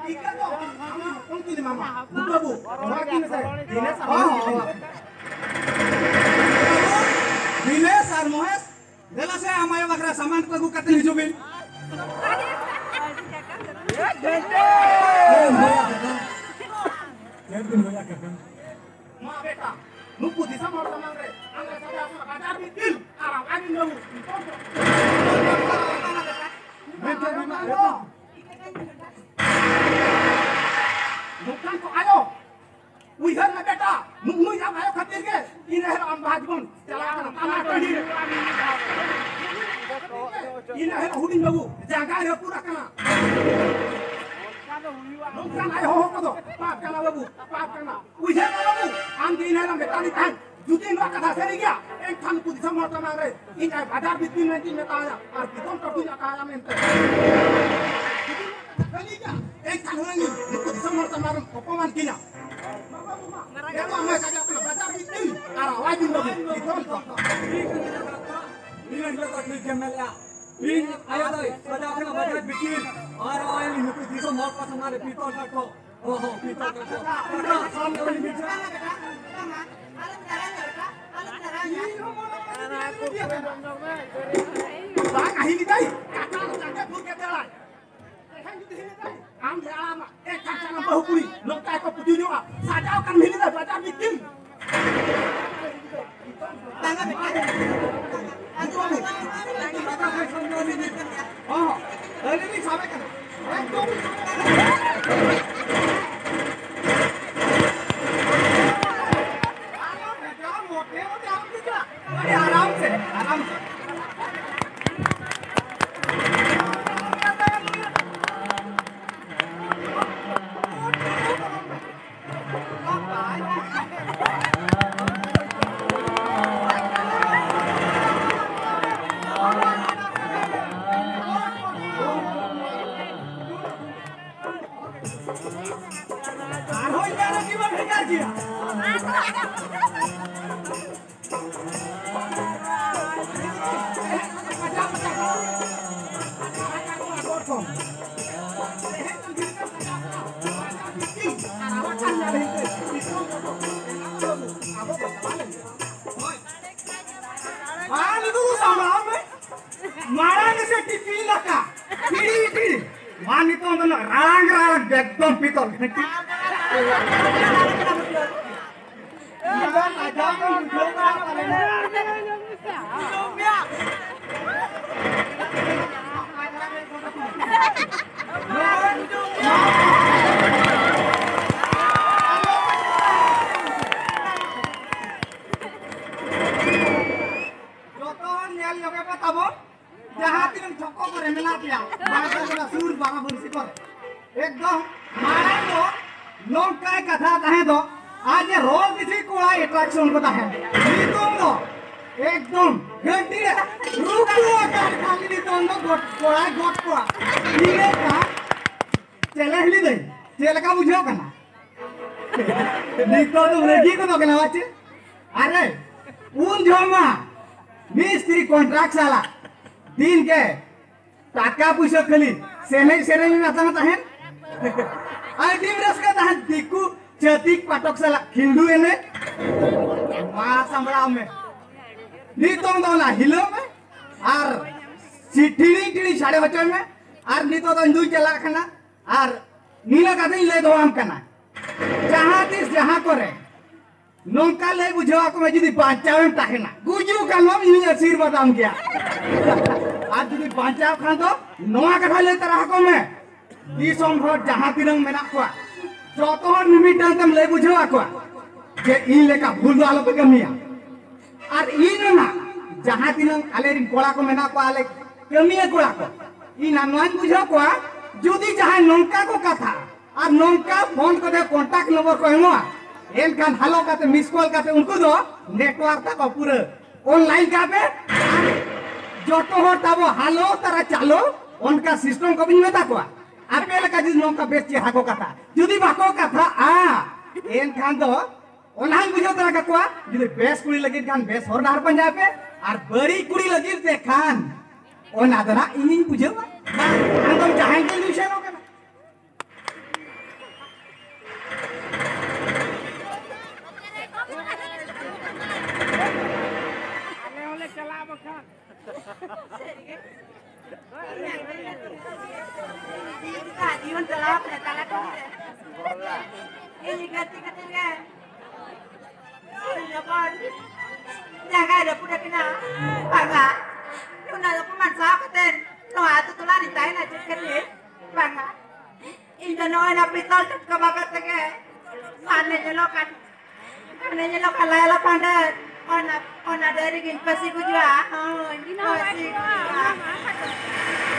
ᱴᱷᱤᱠ ᱜᱮᱭᱟ ᱛᱚ? ᱟᱢ ᱦᱚᱯᱚᱱ ᱠᱤᱱ ᱮᱢᱟᱢᱟ᱾ ᱵᱩᱴᱟᱹ ᱵᱩ᱾ ᱱᱚᱣᱟ ᱠᱤᱱ ᱢᱮᱥᱮ᱾ ᱫᱤᱱᱮᱥ ᱟᱨ ᱦᱚᱸ, ᱢᱚᱦᱮᱥ᱾ ᱦᱚᱸ᱾ ᱫᱤᱱᱮᱥ ᱟᱨ ᱢᱚᱦᱮᱥ, ᱫᱮᱞᱟ ᱥᱮ ᱟᱢ ᱟᱭᱳ ᱵᱟᱠᱷᱨᱟ ᱥᱟᱢᱟᱱ ᱠᱚ ᱟᱹᱜᱩ ᱠᱟᱛᱮ ᱦᱤᱡᱩᱜ ᱵᱤᱱ᱾ ᱪᱮᱫ ᱵᱤᱱ ᱞᱟᱹᱭᱟ ᱠᱟᱠᱟ? ᱢᱟ ᱵᱮᱴᱟ, ᱱᱩᱠᱩ ᱫᱤᱥᱚᱢ ᱦᱚᱲ ᱥᱟᱢᱟᱝ ᱨᱮ ᱟᱢ ᱞᱮ ᱥᱟᱡᱟᱣ ᱠᱟᱱᱟ ᱵᱟᱡᱟᱨ ᱵᱤᱛᱤᱞ ᱟᱨ ᱟᱢ ᱟᱹᱰᱤ ᱱᱟᱹᱣᱩ᱾ ᱢᱮᱱᱠᱷᱟᱱ ᱱᱚᱣᱟ ᱟᱭᱳ, ᱱᱚᱝᱠᱟᱱ ᱠᱚ ᱟᱭᱳ, ᱩᱭᱦᱟᱹᱨ ᱢᱮ ᱵᱮᱴᱟ, ᱱᱩᱜ-ᱩᱭ ᱟᱢ ᱟᱭᱳ ᱠᱷᱟᱹᱛᱤᱨ ᱜᱮ ᱤᱱᱟᱹ ᱦᱤᱞᱳᱜ ᱟᱢ ᱵᱟᱦᱟ ᱡᱤᱵᱚᱱ ᱪᱟᱞᱟᱣ ᱠᱟᱱᱟ ᱛᱟᱞᱟ ᱴᱟᱺᱰᱤ ᱨᱮ᱾ ᱤᱱᱟᱹ ᱦᱤᱞᱳᱜ ᱦᱩᱰᱤᱧ ᱵᱟᱹᱵᱩ ᱡᱟᱸᱜᱟᱭ ᱨᱟᱹᱯᱩᱫ ᱟᱠᱟᱱᱟ᱾ ᱱᱚᱝᱠᱟᱱ ᱟᱭᱳ ᱦᱚᱦᱚ ᱠᱚᱫᱚ ᱯᱟᱯ ᱠᱟᱱᱟ ᱵᱟᱹᱵᱩ, ᱯᱟᱯ ᱠᱟᱱᱟ᱾ ᱩᱭᱦᱟᱹᱨ ᱢᱮ ᱵᱟᱹᱵᱩ, ᱟᱢ ᱡᱮ ᱤᱱᱟᱹ ᱦᱤᱞᱳᱜ ᱢᱮᱛᱟᱫᱤᱧ ᱛᱟᱦᱮᱸᱫ, ᱡᱩᱫᱤ ᱱᱚᱣᱟ ᱠᱟᱛᱷᱟ ᱥᱟᱹᱨᱤ ᱜᱮᱭᱟ, ᱮᱱᱠᱷᱟᱱ ᱱᱩᱠᱩ ᱫᱤᱥᱚᱢ ᱦᱚᱲ ᱥᱟᱢᱟᱝ ᱨᱮ ᱤᱧ ᱟᱭ ᱵᱟᱡᱟᱨ ᱵᱷᱤᱛᱨᱤ ᱢᱮᱱᱛᱮᱧ ᱢᱮᱛᱟᱭᱟ ᱟᱨ ᱫᱤᱥᱚᱢ ᱴᱚᱴᱷᱟᱧ ᱟᱠᱟᱭᱟ ᱢᱮᱱᱛᱮ᱾ ᱡᱩᱫᱤ ᱱᱚᱣᱟ ᱠᱟᱛᱷᱟ ᱥᱟᱹᱨᱤ ᱜᱮᱭᱟ, ᱮᱱᱠᱷᱟᱱ ᱦᱩᱱᱟᱹᱝ ᱤᱧ ᱱᱩᱠᱩ ᱫᱤᱥᱚᱢ ᱦᱚᱲ ᱥᱟᱢᱟᱝ ᱨᱮᱢ ᱚᱯᱚᱢᱟᱱ ᱠᱤᱧᱟ᱾ ᱮ ᱵᱟᱵᱟ, ᱢᱟᱭ ᱥᱟᱡᱟᱣ ᱠᱟᱱᱟ ᱵᱟᱡᱟᱨ ᱵᱷᱤᱛᱨᱤ ᱟᱨ ᱟᱣᱟᱡᱽ ᱤᱧ ᱵᱟᱹᱵᱩ, ᱫᱤᱥᱚᱢ ᱴᱚᱴᱷᱟ᱾ ᱤᱧ ᱟᱭᱳ ᱫᱚᱭ ᱥᱟᱡᱟᱣ ᱠᱟᱱᱟ ᱵᱟᱡᱟᱨ ᱵᱷᱤᱛᱨᱤ ᱟᱨ ᱟᱣᱟᱡᱽ ᱱᱩᱠᱩ ᱫᱤᱥᱚᱢ ᱚᱠᱟ ᱥᱚᱢᱚᱭ ᱨᱮ ᱯᱤᱛᱚᱞ ᱰᱟᱴᱠᱚ, ᱚ ᱦᱚᱸ, ᱯᱤᱛᱚᱞ ᱰᱟᱴᱠᱚ᱾ ᱚᱱᱟ ᱥᱟᱢᱱᱮ ᱨᱮ ᱢᱤᱫ ᱡᱟᱭᱜᱟ᱾ ᱵᱟᱝ ᱟᱹᱦᱤᱞ ᱫᱟᱭ, ᱠᱟᱴᱟ ᱨᱮ ᱡᱟᱸᱜᱟ ᱵᱷᱩᱨ ᱠᱟᱛᱮ ᱟᱲᱟᱜ᱾ ᱮᱱᱠᱷᱟᱱ ᱡᱩᱫᱤ ᱦᱤᱞᱤ ᱫᱟᱭ, ᱟᱢ ᱞᱮ ᱟᱲᱟᱜ ᱟᱢᱟ᱾ ᱮᱱᱠᱷᱟᱱ ᱥᱟᱱᱟᱢ ᱵᱟᱹᱦᱩ ᱠᱩᱲᱤ ᱱᱚᱝᱠᱟ ᱜᱮᱠᱚ ᱯᱩᱡᱟᱹ ᱧᱚᱜᱼᱟ᱾ ᱥᱟᱡᱟᱣ ᱠᱟᱱ ᱦᱤᱞᱤ ᱫᱟᱭ, ᱵᱟᱡᱟᱨ ᱢᱤᱫ ᱫᱤᱱ᱾ ᱦᱚᱸ, ᱦᱚᱸ᱾ ᱟᱹᱞᱤᱧ ᱞᱤᱧ ᱥᱟᱵᱮ ᱠᱟᱱᱟ᱾ ᱮᱠᱫᱚᱢ᱾ ᱟᱞᱚ ᱵᱷᱮᱡᱟᱣ, ᱢᱚᱴᱮ ᱢᱚᱴᱮ ᱟᱞᱚᱢ ᱵᱷᱮᱡᱟᱣᱟ᱾ ᱟᱹᱰᱤ ᱟᱨᱟᱢ ᱥᱮ, ᱟᱨᱟᱢ ᱥᱮ᱾ ᱟᱨᱦᱚᱸ ᱤᱧᱟᱹᱜ ᱨᱟᱹᱜᱤ ᱢᱟ ᱵᱷᱮᱜᱟᱨ ᱜᱮᱭᱟ᱾ ᱟᱨ ᱱᱤᱛᱚᱜ ᱫᱚ ᱥᱟᱢᱵᱲᱟᱣ ᱢᱮ᱾ ᱢᱟᱲᱟᱝ ᱥᱮ ᱴᱤᱯᱤ ᱞᱮᱠᱟ᱾ ᱯᱤᱲᱤ, ᱯᱤᱲᱤ᱾ ᱢᱟ ᱱᱤᱛᱚᱝ ᱫᱚ ᱨᱟᱲᱟᱝ, ᱨᱟᱲᱟᱝ, ᱮᱠᱫᱚᱢ ᱯᱤᱛᱚᱞ ᱜᱷᱟᱹᱴᱤ᱾ ᱡᱚᱛᱚ ᱦᱚᱲ ᱧᱮᱞ ᱧᱚᱜᱮ ᱯᱮ ᱛᱟᱵᱚᱱ, ᱡᱟᱦᱟᱸ ᱛᱤᱱᱟᱹᱜ ᱪᱷᱚᱠᱚ ᱠᱚᱨᱮ ᱢᱮᱱᱟᱜ ᱯᱮᱭᱟ, ᱵᱟᱨᱚ ᱥᱩᱨ ᱵᱟᱨᱚ ᱵᱚᱱᱥᱤ ᱠᱚᱨᱮ, ᱮᱠᱫᱚᱢ ᱢᱟᱲᱟᱝ ᱫᱚ ᱱᱚᱝᱠᱟᱭ ᱠᱟᱛᱷᱟ ᱛᱟᱦᱮᱸ ᱫᱚ, ᱟᱡ ᱮ ᱨᱚᱲ ᱵᱤᱥᱤ ᱠᱚᱲᱟ attraction ᱠᱚ ᱛᱟᱦᱮᱸ᱾ ᱱᱤᱛᱚᱝ ᱫᱚ ᱮᱠᱫᱚᱢ ᱜᱟᱹᱰᱤ ᱨᱮ ᱨᱩᱠᱩ ᱟᱠᱟᱱ ᱠᱷᱟᱱ ᱱᱤᱛᱚᱝ ᱫᱚ ᱜᱚᱴ-, ᱠᱚᱲᱟᱭ ᱜᱚᱴ ᱠᱚᱣᱟ᱾ ᱤᱱᱟᱹ ᱠᱷᱟᱱ ᱪᱮᱞᱮ ᱦᱤᱞᱤ ᱫᱟᱹᱧ, ᱪᱮᱫ ᱞᱮᱠᱟ ᱵᱩᱡᱷᱟᱹᱣ ᱠᱟᱱᱟ? ᱱᱤᱛᱚᱜ ᱫᱚ ᱨᱟᱹᱜᱤ ᱠᱚᱫᱚ ᱠᱟᱱᱟ, ᱵᱟᱪᱮ? ᱟᱨᱮ, ᱩᱱ ᱡᱚᱦᱚᱜ ᱢᱟ ᱢᱤᱥᱛᱨᱤ contract ᱥᱟᱞᱟᱜ ᱫᱤᱱ ᱜᱮ ᱴᱟᱠᱟ ᱯᱩᱭᱥᱟᱹ ᱠᱷᱟᱹᱞᱤ ᱥᱮᱱᱮᱡ ᱥᱮᱨᱮᱧ ᱨᱮᱱᱟᱜ ᱛᱟᱦᱮᱸ ᱛᱟᱦᱮᱸᱱ᱾ ᱟᱹᱰᱤ ᱨᱟᱹᱥᱠᱟᱹ ᱛᱟᱦᱮᱸ, ᱫᱤᱠᱩ ᱪᱷᱟᱹᱛᱤᱠ ᱯᱟᱴᱚᱠ ᱥᱟᱞᱟᱜ ᱠᱷᱤᱞᱰᱩ ᱮᱱᱮᱡ᱾ ᱢᱟ ᱥᱟᱢᱵᱲᱟᱣ ᱢᱮ, ᱱᱤᱛᱚᱝ ᱫᱚ ᱚᱱᱟ ᱦᱤᱞᱟᱹᱣ ᱢᱮ᱾ ᱟᱨ ᱥᱤ ᱴᱤᱲᱤ ᱴᱤᱲᱤ ᱥᱟᱰᱮ ᱦᱚᱪᱚᱭ ᱢᱮ᱾ ᱟᱨ ᱱᱤᱛᱚᱜ ᱫᱚ ᱤᱧ ᱫᱩᱧ ᱪᱟᱞᱟᱜ ᱠᱟᱱᱟ᱾ ᱟᱨ ᱱᱤᱱᱟᱹ ᱠᱟᱛᱷᱟᱧ ᱞᱟᱹᱭ ᱫᱚᱦᱚᱣᱟᱢ ᱠᱟᱱᱟ, ᱡᱟᱦᱟᱸ ᱛᱤᱥ ᱡᱟᱦᱟᱸ ᱠᱚᱨᱮ ᱱᱚᱝᱠᱟ ᱞᱟᱹᱭ ᱵᱩᱡᱷᱟᱹᱣ ᱟᱠᱚ ᱢᱮ, ᱡᱩᱫᱤ ᱵᱟᱧᱪᱟᱣ ᱮᱢ ᱛᱟᱦᱮᱱᱟ, ᱜᱩᱡᱩᱜ ᱠᱟᱱ ᱨᱮᱦᱚᱸ ᱤᱧ ᱟᱥᱤᱨᱵᱟᱫ ᱟᱢ ᱜᱮᱭᱟ᱾ ᱟᱨ ᱡᱩᱫᱤ ᱵᱟᱧᱪᱟᱣ ᱠᱷᱟᱱ ᱫᱚ ᱱᱚᱣᱟ ᱠᱟᱛᱷᱟ ᱞᱟᱹᱭ ᱛᱟᱨᱟ ᱟᱠᱚ ᱢᱮ, ᱫᱤᱥᱚᱢ ᱦᱚᱲ ᱡᱟᱦᱟᱸ ᱛᱤᱱᱟᱹᱝ ᱢᱮᱱᱟᱜ ᱠᱚᱣᱟ, ᱡᱚᱛᱚ ᱦᱚᱲ ᱢᱤᱢᱤᱫᱴᱟᱝ ᱛᱮᱢ ᱞᱟᱹᱭ ᱵᱩᱡᱷᱟᱹᱣ ᱟᱠᱚᱣᱟ ᱡᱮ ᱤᱧ ᱞᱮᱠᱟ ᱵᱷᱩᱞ ᱫᱚ ᱟᱞᱚᱯᱮ ᱠᱟᱹᱢᱤᱭᱟ᱾ ᱟᱨ ᱤᱧ ᱚᱱᱟ ᱡᱟᱦᱟᱸ ᱛᱤᱱᱟᱹᱝ ᱟᱞᱮ ᱨᱮᱱ ᱠᱚᱲᱟ ᱠᱚ ᱢᱮᱱᱟᱜ ᱠᱚᱣᱟ, ᱟᱞᱮ ᱠᱟᱹᱢᱤᱭᱟᱹ ᱠᱚᱲᱟ ᱠᱚ, ᱤᱧ ᱱᱚᱣᱟᱧ ᱵᱩᱡᱷᱟᱹᱣ ᱠᱚᱣᱟ, ᱡᱩᱫᱤ ᱡᱟᱦᱟᱸᱭ ᱱᱚᱝᱠᱟ ᱠᱚ ᱠᱟᱛᱷᱟ ᱟᱨ ᱱᱚᱝᱠᱟ ᱯᱷᱳᱱ ᱠᱟᱛᱮ ᱠᱚᱱᱴᱟᱠᱴ ᱱᱚᱢᱵᱚᱨ ᱠᱚ ᱮᱢᱚᱜᱼᱟ, ᱮᱱᱠᱷᱟᱱ ᱦᱟᱞᱚ ᱠᱟᱛᱮ ᱢᱤᱥ ᱠᱚᱞ ᱠᱟᱛᱮ ᱩᱱᱠᱩ ᱫᱚ ᱱᱮᱴᱣᱟᱨᱠ ᱛᱟᱠᱚ ᱯᱩᱨᱟᱹ ᱚᱱᱞᱟᱭᱤᱱ ᱠᱟᱜ ᱯᱮ᱾ ᱟᱨ ᱡᱚᱛᱚ ᱦᱚᱲ ᱛᱟᱵᱚ ᱦᱟᱞᱚ ᱛᱟᱨᱟ ᱪᱟᱞᱚ, ᱚᱱᱠᱟ ᱥᱤᱥᱴᱮᱢ ᱠᱚ ᱵᱤᱱ ᱢᱮᱛᱟ ᱠᱚᱣᱟ᱾ ᱟᱯᱮ ᱞᱮᱠᱟ ᱡᱩᱫᱤ ᱱᱚᱝᱠᱟ ᱵᱮᱥ ᱪᱮᱦᱨᱟ ᱠᱚ ᱠᱟᱛᱷᱟ, ᱡᱩᱫᱤ ᱵᱟᱠᱚ ᱠᱟᱛᱷᱟᱜᱼᱟ, ᱮᱱᱠᱷᱟᱱ ᱫᱚ ᱚᱱᱟᱧ ᱵᱩᱡᱷᱟᱹᱣ ᱛᱟᱨᱟ ᱠᱟᱠᱚᱣᱟ᱾ ᱡᱩᱫᱤ ᱵᱮᱥ ᱠᱩᱲᱤ ᱞᱟᱹᱜᱤᱫ ᱠᱷᱟᱱ ᱵᱮᱥ ᱦᱚᱨ ᱰᱟᱦᱟᱨ ᱯᱟᱸᱡᱟᱭ ᱯᱮ, ᱟᱨ ᱵᱟᱹᱲᱤᱡ ᱠᱩᱲᱤ ᱞᱟᱹᱜᱤᱫ ᱛᱮ ᱠᱷᱟᱱ ᱚᱱᱟ ᱫᱚ ᱱᱟᱜ ᱤᱧᱤᱧ ᱵᱩᱡᱷᱟᱹᱣᱟ᱾ ᱵᱟᱝ, ᱟᱢ ᱫᱚᱢ ᱡᱟᱦᱟᱸᱭ ᱜᱮ ᱤᱧ ᱥᱮᱱᱚᱜ ᱠᱟᱱᱟ᱾ ᱟᱞᱮ ᱦᱚᱸᱞᱮ ᱪᱟᱞᱟᱜᱼᱟ ᱵᱟᱠᱷᱟᱱ᱾ ᱥᱟᱹᱨᱤᱜᱮ᱾ ᱤᱧ ᱫᱚ ᱡᱤᱭᱚᱱ ᱪᱟᱞᱟᱣ ᱠᱟᱱᱟ ᱛᱟᱞᱟ ᱠᱩᱞᱦᱤ ᱨᱮ᱾ ᱤᱧ ᱜᱟᱛᱮ ᱠᱟᱛᱮ ᱜᱮ ᱡᱚᱠᱷᱚᱱ ᱡᱟᱸᱜᱟᱭ ᱨᱟᱹᱯᱩᱫ ᱟᱹᱠᱤᱱᱟ, ᱵᱟᱝᱟ, ᱚᱱᱟ ᱨᱟᱹᱯᱩᱫ ᱢᱟᱱ ᱥᱟᱦᱟᱣ ᱠᱟᱛᱮ ᱱᱚᱣᱟ ᱟᱹᱛᱩ ᱴᱚᱞᱟ ᱨᱤᱧ ᱛᱟᱦᱮᱱᱟ ᱪᱮᱫ ᱠᱷᱟᱹᱛᱤᱨ? ᱵᱟᱝᱟ, ᱤᱧ ᱫᱚ ᱱᱚᱜᱼᱚᱭ ᱱᱟ ᱯᱤᱛᱚᱞ ᱴᱩᱴᱠᱟᱹ ᱵᱟᱵᱮᱨ ᱛᱮᱜᱮ ᱥᱟᱢᱱᱮ ᱧᱮᱞᱚᱜ ᱠᱟᱱ, ᱥᱟᱢᱱᱮ ᱧᱮᱞᱚᱜ ᱠᱟᱱ ᱞᱟᱭᱞᱟ ᱯᱟᱱᱰᱮ, ᱚᱱᱟ, ᱚᱱᱟ ᱰᱟᱹᱨᱤ ᱜᱤᱧ ᱯᱟᱹᱥᱤ ᱜᱩᱡᱩᱜᱼᱟ᱾ ᱦᱳᱭ, ᱯᱟᱹᱥᱤ ᱜᱩᱡᱩᱜᱼᱟ᱾